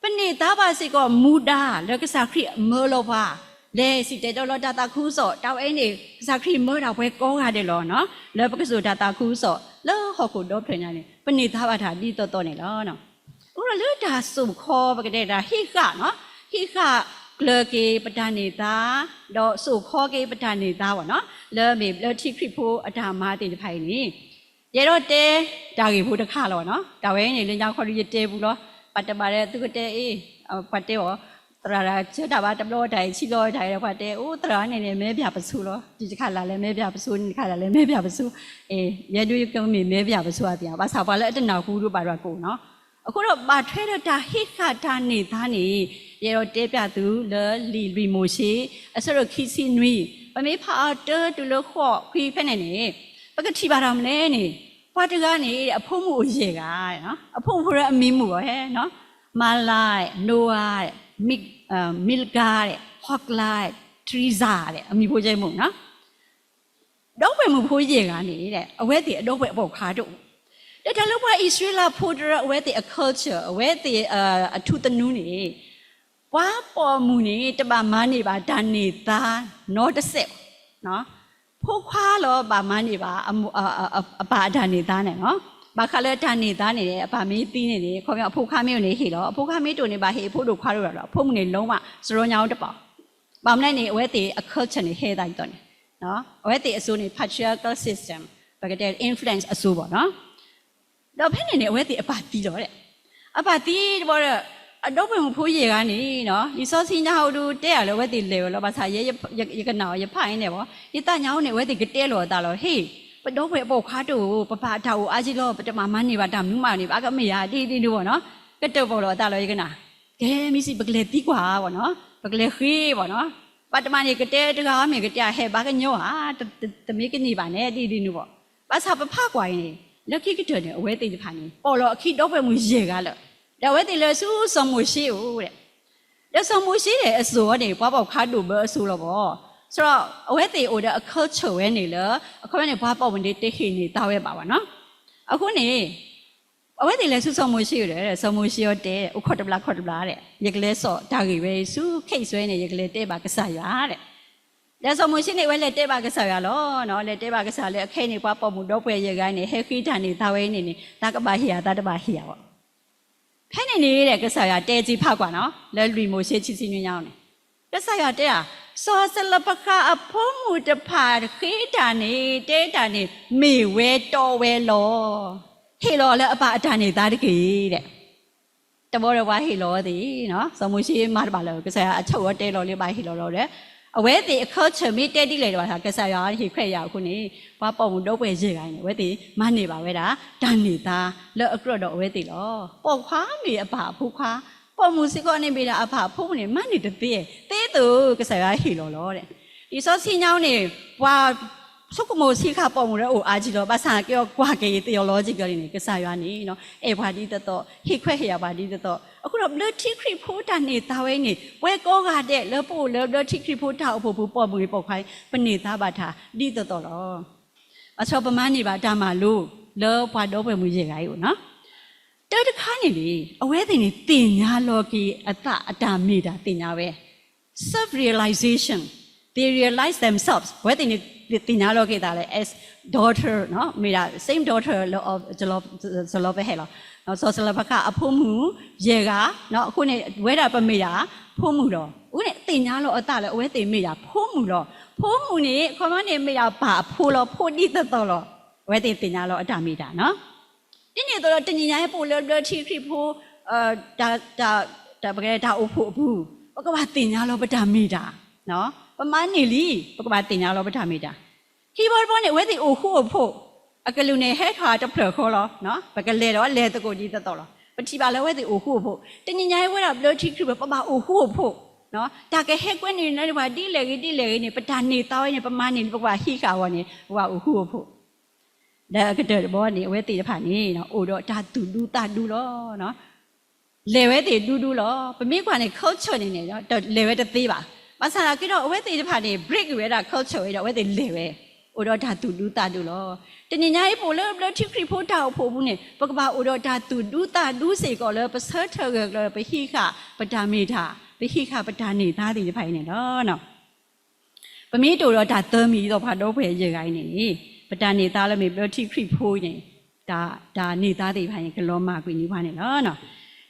ပန့ၢ်သါဘၣ်စ့ၢ်ကီးမူဒါလၢကစၢ်ခရံာ်မၢလီၤပှၤ, လဲၤစံၣ်တဲၤတဲလီၤတၢ်သးခုကစီၣ်, တၢ်ဝဲအံၤန့ၣ် ကစၢ်ခရံာ်မၢဒၣ်ပှၤကိးဂၤဒဲးလီၤ, လၢပကစိာ်တၢ်သးခုကစီၣ်လၢဟီၣ်ခိၣ်ဒီဖျၢၣ်ညါန့ၣ် ပန့ၢ်သါဘၣ်တၢ်ဒ်သိးသိးန့ၣ်လီၤ. အဃိဒီးလၢတၢ်စိာ်ခီ ပကတဲတၢ်ဟံးဃာ်, ဟံးဃာ်ကျၢၤက့ၤပတၢ်န့ၢ်သါ, ဒီးစိာ်ခီက့ၤပတၢ်န့ၢ်သါဘၣ်နီၤ, လၢမ့ၢ်ဘျၢထံခရံာ်ဖိအတၢ်မၤသ့ၣ်တဖၣ်အံၤန့ၣ် ယအဲၣ်ဒိးတဲတၢ်ဂ့ၢ်ဖိတခါလီၤနီၤ. တၢ်ဝဲအံၤန့ၣ် လၢညါခီဒုးယတဲပူၤလီၤ. ပှၤတဘၣ်ဒီးသုကတဲအ့ၣ်, ပှၤတဲအီၤ, သရၣ်တၢ်ဆၢတၢ်ဘၣ်တဘျီတၢ်အံၤ ဆံးလီၤတၢ်အံၤဒီး ပှၤတဲအိၣ်သရၣ်န့ၣ်န့ၣ် မဲဘၣ်ပစိၤလီၤ. တခါလၢ်လၢမဲဘၣ်ပစိၤ, တခါလၢ်လၢမဲဘၣ်ပစိၤ, ယဲဒုးကမ့ၢ်မဲဘၣ်ပစိၤအသ့ၣ်ညါ, ဘၣ်ဆၣ်ပှၤလၢအတနၢ်ဟူဒုးဘၣ်ဒွးကိးနီၤ. အဃိဒီးဘၣ်ထွဲဒီးတၢ်ဟံးဃာ်တၢ်န့ၢ်သါန့ၣ် ယအဲၣ်ဒိးတဲပျးသုလၢလံာ်လွံၢ်မိၤၡ့ အဆၢဒိၣ်ခံဆံနွံ, ပမ့ၢ်ဖးအီၤတၢတုၤလၢဃိးခွံဖဲန့ၣ်န့ၣ် ပကထံၣ်ဘၣ်တၢ်မနုၤလဲၣ်န့ၣ်, ပှၤတဂၤန့ၣ် အဖိမုၣ်အိၣ်ယဲၢ်ဂၤ, အဖိမုၣ်ဖိလၢအမံၤမုာ်အီၤဟဲနီၤ, မၤလၤ, နိအၤ, မံလကၤ, ဟီကျၤ, ထရံစၤ, အမံၤဖိယဲၢ်မုာ်နီၤ. ဒီပုၢ်ဝဲၢ်မုၣ်ဖိယဲၢ်ဂၤန့ၣ် အဝဲသ့ၣ်အဒီပုၢ်ဝဲၢ်အပိာ်ခွါတအိၣ်, ဒီးတၢ်လၢပှၤအံၣ်စရ့လးဖိတရၢ အဝဲသ့ၣ်အ culture အဝဲသ့ၣ်အထူသနူန့ၣ် ပှၤပိာ်မုၣ်န့ၣ်တဘၣ်မၤန့ၢ်ဘၣ်တၢ်န့ၢ်သါနီတစဲးဘၣ်. ဖိခွါလီၤဘၣ်မၤန့ၢ်ဘၣ် အပၢ်အတၢ်န့ၢ်သါန့ၣ်နီၤ. ဘၣ်ဃးလၢတၢ်န့ၢ်သါန့ၣ် အပၢ်မ့ၢ်သံန့ၣ်န့ၣ် ခီပညီအဖိခွါမ့ၢ်အိၣ်န့ၣ်ဟ့ၣ်လီၤ, အဖိခွါမ့ၢ်တအိၣ်န့ၣ် ဘၣ်ဟ့ၣ်အဖိဒိၣ်ခွါဒိၣ်ဒီး အဖိမုၣ်န့ၣ် လုံးဝစရီညါတပာ်. ဘၣ်မနုၤလဲၣ်န့ၣ် အဝဲသ့ၣ်အ culture န့ၣ် ဟဲသးဒ်သိးန့ၣ်, အဝဲသ့ၣ်အစိၤန့ၣ် patriarchal system ပကတဲ influence အစိၤဘၣ်နီၤ. ဒီးဖဲန့ၣ်န့ၣ် အဝဲသ့ၣ်အပၢ်သံလီၤ. အပၢ်သံတဘျီဒီး အဒီပုၢ်ဝဲၢ်မုၣ်ဖိယဲၢ်ဂၤန့ၣ်နီၤ လံာ်စီဆှံညါဟိဒုးတဲယၤလၢအဝဲသ့ၣ်လဲၤဝဲလီၤ. ဘၣ်ဆၣ်ယဲ ယကနၣ်အီၤ ယဖးအံၤန့ၣ်ဘၣ်, ယသးညါအိၣ်န့ၣ် အဝဲသ့ၣ်ကတဲလီၤအသးလီၤ. ဟ့ၣ်, ပဒီပုၢ်ဝဲၢ်ပိာ်ခွါတအိၣ်, ပပၢ်အတၢ်အိၣ်အါကံလီၤ, ပတဘၣ်မၤန့ၢ်ဘၣ်တၢ်မနုၤမးန့ၣ် ဘၣ်ကမ့ၢ်ယၤဒ်ဒ်ဒုးဘၣ်နီၤ. ကတၢၢ်ပီၣ်လီၤအသးလီၤ ယကနၣ်, ကဲမ့ၢ်စံး ပကလဲၤသံကွၢ်ဘၣ်နီၤ, ပကလဲၤဃ့ဘၣ်နီၤ. ဘၣ်တမံၤန့ၣ် ကတဲတဂၤမ့ၢ်ကတဲဟဲဘၣ်ကညီဧါ, တမ့ၢ်ကန့ၢ်ဘၣ်န့ၣ်ဒ်ဒ်နုၤဘၣ်. ဘၣ်ဆၣ်ပဖးကွၢ်အံၤန့ၣ် လၢခံကတၢၢ်န့ၣ် အဝဲသ့ၣ်တဖၣ်န့ၣ် ပိာ်လီၤအခံဒီပုၢ်ဝဲၢ်မုၣ်ယဲၢ်ဂၤလၢာ်, ဒီးအဝဲသ့ၣ်လဲၤဆူစီၤမိၤၡ့အအိၣ်ဒီး ဒီးစီၤမိၤၡ့န့ၣ် အစိၤအီၤန့ၣ် ပှၤပိာ်ခွါဒိၣ်ဘၢအစိၤလီၤဘၣ်. ဆိုတော့ အဝဲသ့ၣ်အိၣ်ဒီးအ culture ဝဲန့ၣ်လၢ အခီပညီန့ၣ် ပှၤပိာ်မုၣ်န့ၣ်တဟ့ၣ်န့ၢ်သါဝဲဘၣ်ဘၣ်နီၤ. အဃိန့ၣ် အဝဲသ့ၣ်လဲၤဆူစီၤမိၤၡ့ဒီး စီၤမိၤၡ့အီၤတဲ အိၣ်ခိးတဘျီခိးတဘျီဒီး ယကလဲၤစိာ်တၢ်ဂ့ၢ်ဝဲဆူ case ဝဲန့ၣ် ယကလဲၤတဲဘၣ်ကစၢ်ယွၤဒီး ဒီးစီၤမိၤၡ့န့ၣ် အဝဲလဲၤတဲဘၣ်ကစၢ်ယွၤလီၤ. လဲၤတဲဘၣ်ကစၢ်လၢအခဲအံၤန့ၣ် ပှၤပိာ်မုၣ်ဒီပုၢ်ဝဲၢ်ယဲၢ်ဂၤန့ၣ် ဟဲဃ့တၢ်န့ၢ်သါဝဲအံၤန့ၣ်န့ၣ် သးကဘၣ်ဟ့ၣ်ယၤ သးတဘၣ်ဟ့ၣ်ယၤဘၣ်. ဖဲန့ၣ်န့ၣ်ဒီး ကစၢ်ယွၤတဲစ့ဖးကွၢ်နီၤ လၢလွံၢ်မိၤၡ့ဆံဆံနွံညါန့ၣ် ကစၢ်ယွၤတဲဧါ, စီၤစလပဃးအဖိမုၣ်တဖၣ်ဃ့တၢ်န့ၣ် တဲတၢ်န့ၣ် မ့ၢ်ဝဲတီဝဲလီၤ. ဟ့ၣ်လီၤလၢအပၢ်အတၢ်န့ၢ်သါတက့ၢ်ဒီး တဘျီဒီးပှၤဟ့ၣ်လီၤအဝဲသ့ၣ်, စီၤမိၤၡ့မၤတဘၣ်လၢၤ ကစၢ်ယွၤအဆၢၣ်အီၤတဲလီၤလၢဘၣ်ဟ့ၣ်လီၤလီၤဒီး အဝဲသ့ၣ်အ culture မ့ၢ်တဲဒ်လဲၣ်ဒီးဘၣ်ဆၣ် ကစၢ်ယွၤဟ့ၣ်ခွဲးယာ်အဃိန့ၣ် ပှၤပိာ်မုၣ်ဒီပုၢ်ဝဲၢ်ယဲၢ်ဂၤန့ၣ် အဝဲသ့ၣ်မၤန့ၢ်ဘၣ်ဝဲဒၣ် တၢ်န့ၢ်သါလၢအကြၢးဒီးအဝဲသ့ၣ်လီၤ. ပိာ်ခွါမ့ၢ်အပၢ်အဖိခွါ, ပိာ်မုၣ်စ့ၢ်ကီးန့ၣ်မ့ၢ်ဒၣ်အပၢ်အဖိမုၣ်န့ၣ် မၤန့ၢ်တသ့, သ့သိးကစၢ်ယွၤဟ့ၣ်လီၤလီၤဒီး လံာ်စီဆှံညါန့ၣ် ပှၤဆိကမိၣ်ဆံးဃာ်ပိာ်မုၣ်ဒီးအိၣ်အါကံလီၤ. ဘၣ်ဆၣ်က့ၤအီၤကွၢ်က့ၤ theologically န့ၣ် ကစၢ်ယွၤန့ၣ် အဲၣ်ပှၤဒ်သိးသိး, ဟ့ၣ်ခွဲးဟ့ၣ်ယာ်ပှၤဒ်သိးသိး. အဃိဒီးဘျၢထံခရံာ်ဖိတၢ်န့ၢ်သါဝဲအံၤန့ၣ် ပဝဲကိးဂၤဒဲးလၢပအိၣ်လၢဘျၢထံခရံာ်ဖိတၢ်အိၣ်ဖှိၣ်ပူၤ ပိာ်မုၣ်ဂ့ၤပိာ်ခွါဂ့ၤ ပန့ၢ်သါဘၣ်တၢ်ဒ်သိးသိးလီၤ. ဘၣ်ဆၣ်ပမၤန့ၢ်ဘၣ်တၢ်မၤလိ လၢပှၤဒီပုၢ်ဝဲၢ်မုၣ်ယဲၢ်ဂၤအံၤအိၣ်နီၤ. တၢတခါန့ၣ်န့ၣ် အဝဲသ့ၣ်န့ၣ် သ့ၣ်ညါလီၤက့ၤအသးအတၢ်မ့ၢ်တၢ်သ့ၣ်ညါဝဲ self realization, they realize themselves, အဝဲသ့ၣ်န့ၣ် သ့ၣ်ညါလီၤက့ၤသးလၢ as daughter မ့ၢ်ဒၣ် same daughter လၢ စီၤလီၤဖဟဲလီၤ, စီၤလီၤဖဟဲအဖိမုၣ်ယဲၢ်ဂၤ, အဃိန့ၣ် ဝဲဒၣ်ပမ့ၢ်ဒၣ်ဖိမုၣ်လီၤ. အဃိန့ၣ် သ့ၣ်ညါလီၤအသးလၢအဝဲသ့ၣ်မ့ၢ်ဒၣ်ဖိမုၣ်လီၤ. ဖိမုၣ်န့ၣ် အခီပညီန့ၣ် မ့ၢ်ဒၣ်ပၢ်အဖိလီၤ, ဖိဒ်သိးသိးလီၤ. အဝဲသ့ၣ်သ့ၣ်ညါလီၤအတၢ်မ့ၢ်တၢ်နီၤ. ဒ်န့ၣ်အသိးဒီး တနံၤညါအံၤ ပအိၣ်လၢဘျၢထံခရံာ်ဖိ တၢ်အိၣ်ဖှိၣ်အပူၤ, ပကဘၣ်သ့ၣ်ညါလီၤပတၢ်မ့ၢ်တၢ်, ပမၤန့ၢ်လံ, ပကဘၣ်သ့ၣ်ညါလီၤပတၢ်မ့ၢ်တၢ်. ခံဘီတဘီန့ၣ် အဝဲသ့ၣ်အိၣ်ဃူအိၣ်ဖိး, အကလုၢ်န့ၣ်ဟဲထီၣ်တဖျၢၣ်ဃီလီၤ. ပကလဲၤဒီးလဲၤသကိးဒ်သိးသိးလီၤ. ပထံၣ်ဘၣ်လၢအဝဲသ့ၣ်အိၣ်ဃူအိၣ်ဖိး, တနံၤညါအံၤ ပဝဲဒၣ်ဘျၢထံခရံာ်ဖိ ပဘၣ်အိၣ်ဃူအိၣ်ဖိး, တၢ်ကဟဲကွဲန့ၢ်န့ၢ်ပှၤဒ်လဲၣ်ဂ့ၤဒ်လဲၣ်ဂ့ၤန့ၣ် ပတၢ်န့ၢ်သါဝဲန့ၣ် ပမၤန့ၢ်လံ ပကဘၣ်ဟံးဃာ်အဂီၢ်န့ၣ် ပဘၣ်အိၣ်ဃူအိၣ်ဖိး. ဒီးအကတၢၢ်တဘီန့ၣ် အဝဲသ့ၣ်တဖၣ်န့ၣ် အိၣ်ဒီးတၢ်သူၣ်ဒူသးဒူလီၤ. လဲၤဝဲသ့ၣ်ဒူဒူလီၤ. ပမ့ၢ်ကွၢ်န့ၣ် culture န့ၣ်န့ၣ် လဲၤဝဲတသ့ဘၣ်. ဘၣ်ဆၣ်သနာ်က့ဒီး အဝဲသ့ၣ်တဖၣ်န့ၣ် break ဝဲဒၣ် culture ဝဲဒီး အဝဲသ့ၣ်လဲၤဝဲ အိၣ်ဒီးတၢ်သူၣ်ဒူသးဒူလီၤ. တနံၤညါအံၤ ပအိၣ်လၢဘျၢထံခရံာ်ဖိတၢ်အိၣ်ဖှိၣ်အပူၤန့ၣ် ပကဘၣ်အိၣ်ဒီးတၢ်သူၣ်ဒူသးဒူစ့ၢ်ကီးလၢ ပဆၢထၢၣ်ဂၢၢ်ကျၢၤ ပဟံးဃာ်ပတၢ်မ့ၢ်တၢ်, ပဟံးဃာ်ပတၢ်န့ၢ်သါသ့ၣ်တဖၣ်အံၤန့ၣ်လီၤ. ပမ့ၢ်တအိၣ်ဒီးတၢ်သၢမံၤဒ်သိးပှၤဒီပုၢ်ဝဲၢ်ယဲၢ်ဂၤအံၤန့ၣ်န့ၣ် ပတၢ်န့ၢ်သါလၢမ့ၢ်ဘျၢထံခရံာ်ဖိအံၤန့ၣ် တၢ် တၢ်န့ၢ်သါသ့ၣ်တဖၣ်န့ၣ် ကလီၤမၢ်ကွံာ်န့ၢ်ပှၤန့ၣ်လီၤ. လံာ်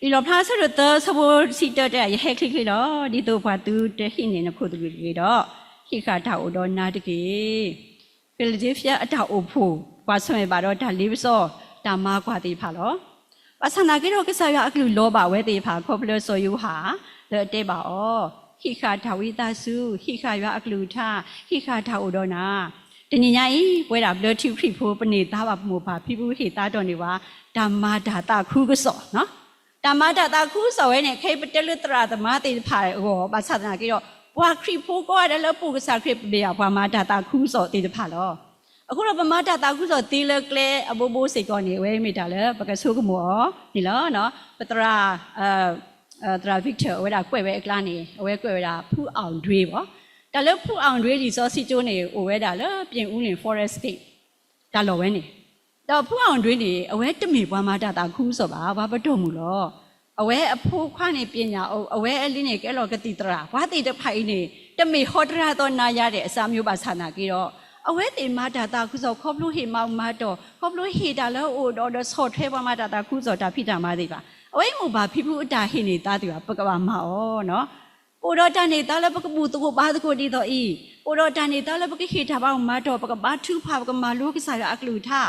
လီၣ်ဖျါအဆၢဒိၣ်သၢ အဆၢဖိတဆံတၢတဲဒၣ် ယဟဲချ့ချ့လီၤ. ဒ်သိးပှၤသုတဟံးန့ၢ်နခိၣ်သလုးတဂ့ၤဒီး ဟံးဃာ်တၢ်အိၣ်ဒီးနၤတက့ၢ်. Philadelphia အတၢ်အိၣ်ဖှိၣ် ကွၢ်ဆၢၣ်မဲာ်ဘၣ်ဒီးတၢ်လ့ပစီ တၢ်မၤကွၢ်သ့ၣ်တဖၣ်လီၤ. ဘၣ်ဆၣ်သနာ်က့ဒီး ကစၢ်ယွၤအကလုၢ်လီၤဘၣ်ဝဲသ့ၣ်တဖၣ် ခီဖျိလၢစီၤယိၤဟၣ် လၢအတဲဘၣ်အီၤ, ဟံးဃာ်တၢ်ဝံသးစူၤ, ဟံးဃာ်ယွၤအကလုၢ်ကထါ, ဟံးဃာ်တၢ်အိၣ်ဒီးနၤ. တနံၤညါအံၤ ပဝဲဒၣ်ဘျၢထံခရံာ်ဖိ ပန့ၢ်သါဘၣ်ပမိၢ်ပၢ်ဖံဖုဟ့ၣ်သါတီၢ်န့ၢ်ပှၤ တၢ်မၤတၢ်သးခုကစီၣ် တၢ်မၤတၢ်သးခုကစီၣ်ဝဲန့ၣ် ခဲအံၤပတဲလၢသရၣ်သမါသ့ၣ်တဖၣ်အဂီၢ် ဘၣ်ဆၣ်သနာ်က့ဒီး ပှၤခရံာ်ဖိကိးဂၤဒဲးလၢပအိၣ်ကစၢ်ခရံာ် ပမ့ၢ်ဒၣ်ပှၤမၤတၢ်သးခုကစီၣ်သ့ၣ်တဖၣ်လီၤ. အဃိဒီးပမၤတၢ်သးခုကစီၣ်သ့လၢကျဲအဘိဘိစ့ၢ်ကီးန့ၣ် အဝဲမ့ၢ်တၢ်လၢပကဆိကမိၣ်အီၤန့ၣ်လီၤ. ပသရၣ် သရၣ် Victor အဝဲဒၣ်ကွဲးဝဲအကျါန့ၣ် အဝဲကွဲးဝဲဒၣ် ဖူးအီၣ်ဒွ့ ဘၣ်. တၢ်လၢဖူးအီၣ်ဒွ့ လံာ်စီဆှံကၠိန့ၣ် အိၣ်ဝဲဒၣ်လၢ ပြင်ဦးလွင် Forest Gate တၢ်လီၢ်ဝဲန့ၣ်, ဒီးဖူးအီၣ်ဒွ့န့ၣ် အဝဲတမ့ၢ်ပှၤမၤတၢ်သးခုကစီၣ်ဘၣ်, ပှၤပတီၢ်မုၢ်လီၤ. အဝဲအဖိခွါန့ၣ် ပညာအိၣ်, အဝဲအလံၤန့ၣ် ကဲလီၤကသံၣ်သရၣ်, ပှၤသ့ၣ်တဖၣ်အံၤန့ၣ် တမ့ၢ်ဟီတရၣ်သီနၤယၤဒဲး အစၢ်မၠိ ဘၣ်ဆၣ်သနာ်က့ဒီး အဝဲသ့ၣ်မၤတၢ်သးခုကစီၣ် ခီဖျိဟ့ၣ်မၤဘူၣ်မၤတီၢ်, ခီဖျိဟ့ၣ်တၢ်လၢအအိၣ်ဒီး ဒီးဆီၣ်ထွဲပှၤမၤတၢ်သးခုကစီၣ်တၢ်ဖံးတၢ်မၤသ့ၣ်တဖၣ်, အဝဲအံၤမိၢ်ပၢ်ဖံဖုအတၢ်ဟ့ၣ်န့ၢ်သါသ့ၣ်တဖၣ် ပကဘၣ်မၤအီၤ ပအိၣ်ဒီးတၢ်န့ၢ်သါလၢပကဘူၣ်သကိးဘါသကိးဒ်သိးအံၤ, ပအိၣ်ဒီးတၢ်န့ၢ်သါလၢပကဟ့ၣ်တၢ်ဘါမၤတီၢ်, ပကဘါထုကဖၣ်, ပကမၤလိကစၢ်ယွၤအကလုၢ်ကထါ,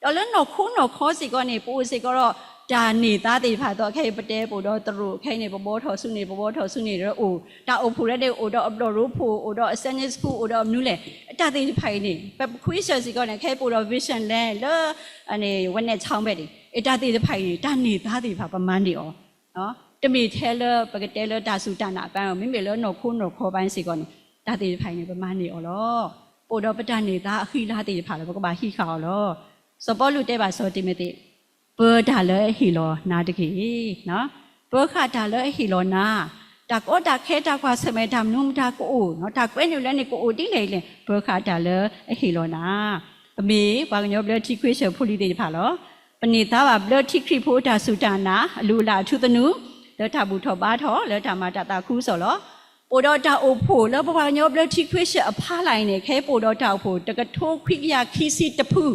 ဒီးလၢနီၢ်ခိနီၢ်ခီစ့ၢ်ကီးန့ၣ် ပအိၣ်စ့ၢ်ကီးဒီးတၢ်န့ၢ်သါသ့ၣ်တဖၣ်အသိး, ခဲအံၤပတဲပအိၣ်ဒီးသရိာ်, ခဲအံၤန့ၣ် ပဘှီထီၣ်ဆူန့ၣ် ပဘှီထီၣ်ဆူန့ၣ်ဒီးအိၣ်, တၢ်အိၣ်ဖှိၣ်လၢန့ၣ် အိၣ်ဒီးအဘျီၣ်ရိဖှိၣ်, အိၣ်ဒီးအ Sunday school, အိၣ်ဒီးအမနုၤလဲၣ်, အတၢ်သ့ၣ်တဖၣ်အံၤန့ၣ် ပခွံဆၢၣ်စ့ၢ်ကီးန့ၣ် ခဲအံၤပအိၣ်ဒီး Vision Land လၢ ဝဲနဲၣ်ဆီဘဲၣ်န့ၣ် အတၢ်သ့ၣ်တဖၣ်အံၤန့ၣ် တၢ်န့ၢ်သါသ့ၣ်တဖၣ် ပမၤန့ၢ်အီၤ တမ့ၢ်ထဲလၢပကတဲလၢတၢ်စူၢ်တၢ်နာ်အပူၤ, မ့မ့ၢ်လၢနီၢ်ခိနီၢ်ခီပူၤစ့ၢ်ကီးန့ၣ် တၢ်သ့ၣ်တဖၣ်အံၤန့ၣ် ပမၤန့ၢ်အီၤလီၤ. ပအိၣ်ဒီးပတၢ်န့ၢ်သါအဃံအလၤသ့ၣ်တဖၣ်လီၤ, ပကဘၣ်ဟံးဃာ်အီၤလီၤ. စီၤပီလူးတဲဘၣ်စီၤတံၤမသ့း, ပၢတၢ်လၢအဟ့ၣ်လီၤနၤတက့ၢ်. ပၢဃာ်တၢ်လၢအဟ့ၣ်လီၤနၤ, တၢ်ကီတၢ်ခဲ တၢ်ကွၢ်ဆၢၣ်မဲာ် တၢ်မနုၤမတၤကအိၣ်, တၢ်ကွဲနုာ်လၢန့ၣ်ကအိၣ်ဒ်လဲၣ်လဲၣ်, ပၢဃာ်တၢ်လၢအဟ့ၣ်လီၤနၤ. ပမ့ၢ်ပှၤကညီဘျၢထံခရံာ်ဖိလံၤသ့ၣ်တဖၣ်လီၤ. ပန့ၢ်သါဘၣ်ဘျၢထံခရံာ်ဖိအတၢ်စူၢ်တၢ်နာ် အလုၢ်အလၢ်အထူသနူ လၢတၢ်ဘူၣ်ထီၣ်ဘါထီၣ် လၢတၢ်မၤတၢ်သးခုကစီၣ်လီၤ. ပအိၣ်ဒီးတၢ်အိၣ်ဖှိၣ်လၢပပှၤကညီဘျၢထံခရံာ်ဖိအဖီလာ်အံၤန့ၣ် ခဲအံၤပအိၣ်ဒီးတၢ်အိၣ်ဖှိၣ် တကထိခွံကယၤခံဆံတဖု,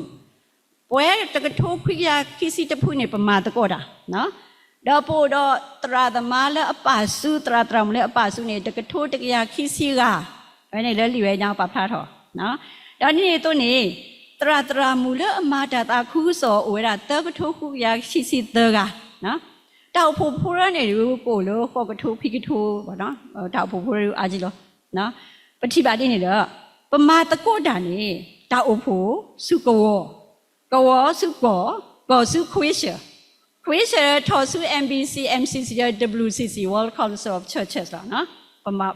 ပဝဲတကထိခွံကယၤခံဆံတဖုန့ၣ် ပမၤသကိးတၢ် ဒီးပအိၣ်ဒီးသရၣ်သမါလၢအပာ်စု, သရၣ်သရၣ်မုၣ်လၢအပာ်စုန့ၣ် တကထိတကယၤခံဆံဂၤ, ဝဲန့ၣ်လၢလံာ်ဝဲညါပာ်ဖျါထီၣ်, ဒီးဒ်န့ၣ်အသိးန့ၣ် သရၣ်သရၣ်မုၣ်လၢအမၤတၢ်သးခုကစီၣ်အိၣ်ဝဲဒၣ်သၢကထိဃုကယၤခံဆံသၢဂၤ, တၢ်အိၣ်ဖှိၣ်ဖိရၢန့ၣ် ကအိၣ်လၢဃိးကထိခွံကထိ, တၢ်အိၣ်ဖှိၣ်ဖိရၢအါကံလီၤ. ပထံၣ်ဘၣ်ဒ်န့ၣ်ဒီး ပမၤသကိးတၢ်န့ၣ် တၢ်အိၣ်ဖှိၣ်ဆူကဝီၤ, ကဝီၤဆူကီၢ်, ကီၢ်ဆူခွံဆၢၣ်, ခွံဆၢၣ်ထီၣ်ဆူ M B C, M C C, W C C, World Council of Churches လီၤ.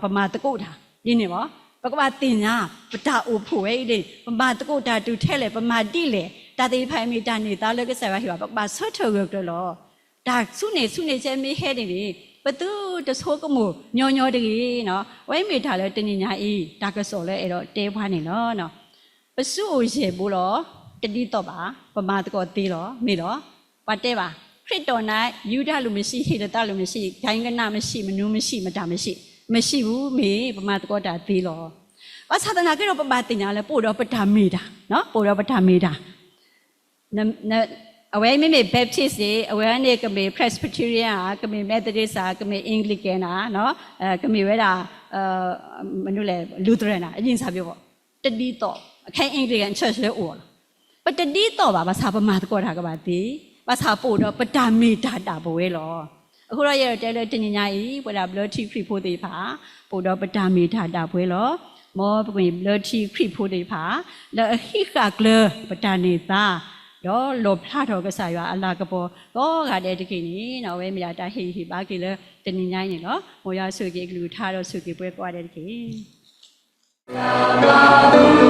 ပမၤသကိးတၢ်ဒ်န့ၣ်လီၤ. ပကဘၣ်သ့ၣ်ညါ ပတၢ်အိၣ်ဖှိၣ်ဝဲအံၤန့ၣ် ပမၤသကိးတၢ်တုၤထဲလဲၣ်, ပမၤဒ်လဲၣ်, တၢ်သ့ၣ်တဖၣ်အံၤမ့ၢ်တၢ်န့ၢ်သါလၢကစၢ်ယွၤဟ့ၣ်ဘၣ်, ပကဘၣ်ဆၢထၢၣ်ဂၢၢ်ကျၢၤလီၤ. တၢ်ဆူန့ၣ်ဆူန့ၣ်ဆဲမ့ၢ်ဟဲန့ၣ်န့ၣ် ပသုတဆိကမိၣ်ညီညီတဂ့ၤ. အဝဲမ့ၢ်တၢ်လၢတနံၤညါအံၤ တၢ်ကစီၣ်လၢအဲၣ်ဒိးတဲပှၤန့ၣ်လီၤ. ပစုအိၣ်ယဲၢ်ဘိလီၤ. တဒ်သိးဘၣ်, ပမၤသကိးသ့လီၤ, မ့ၢ်လီၤ. ပှၤတဲဘၣ်, ခရံာ်တီၣ်နၤ ယူဒၤလူၤမ့ၢ်ဆံး, ဟ့းလသးလူၤမ့ၢ်ဆံး, ကၤယံကနးမ့ၢ်ဆံး, မနူၤမ့ၢ်ဆံး, မတၤမ့ၢ်ဆံး, မ့ၢ်ဆံးဘူး, မ့ၢ်ပမၤသကိးတၢ်သ့လီၤ. ဘၣ်ဆၣ်သနာ်က့ဒီး ပဘၣ်သ့ၣ်ညါလၢ ပအိၣ်ဒီးပတၢ်မ့ၢ်တၢ်, ပအိၣ်ဒီးပတၢ်မ့ၢ်တၢ် အဝဲမ့မ့ၢ် Baptist န့ၣ် အဝဲန့ၣ်ကမ့ၢ် Presbyterian ဧါ, ကမ့ၢ် Methodist ဧါ, ကမ့ၢ် Anglican ဧါ, ကမ့ၢ်ဝဲဒၣ် မနုၤလဲၣ် Lutheran ဧါ, အယံၤစၢ်ဘၣ်, တဒ်သိး, ခဲ Anglican church လၢအိၣ်လီၤ. ပတဒ်သိးဘၣ်, ဘၣ်ဆၣ်ပမၤသကိးတၢ်ကဘၣ်သ့, ဘၣ်ဆၣ်ပအိၣ်ဒီးပတၢ်မ့ၢ်တၢ်ဒၣ်ပဝဲလီၤ. အဃိဒီးယအဲၣ်ဒိးတဲလၢတနံၤညါအံၤ ပဝဲဒၣ်ဘျၢထံခရံာ်ဖိသ့ၣ်တဖၣ် ပအိၣ်ဒီးပတၢ်မ့ၢ်တၢ်ဒၣ်ပဝဲလီၤ. မ်ပကမ့ၢ်ဘျၢထံခရံာ်ဖိသ့ၣ်တဖၣ် လၢအဟံးဃာ်ကျၢၤပတၢ်န့ၢ်သါ ဒီးလီၣ်ဖျါထီၣ်ကစၢ်ယွၤအလၤကပီၤကိးဂၤဒဲးတက့ၢ်န့ၣ် အဝဲမ့ၢ်ဒၣ်တၢ်ဟ့ၣ်ဂံၢ်ဟ့ၣ်ဘါက့ၤလၢတနံၤညါအံၤန့ၣ်လီၤ. မ်ယွၤဆိၣ်ဂ့ၤက့ၤအကလုၢ်ကထါဒီးဆိၣ်ဂ့ၤက့ၤပှၤကိးဂၤဒဲးတက့ၢ်.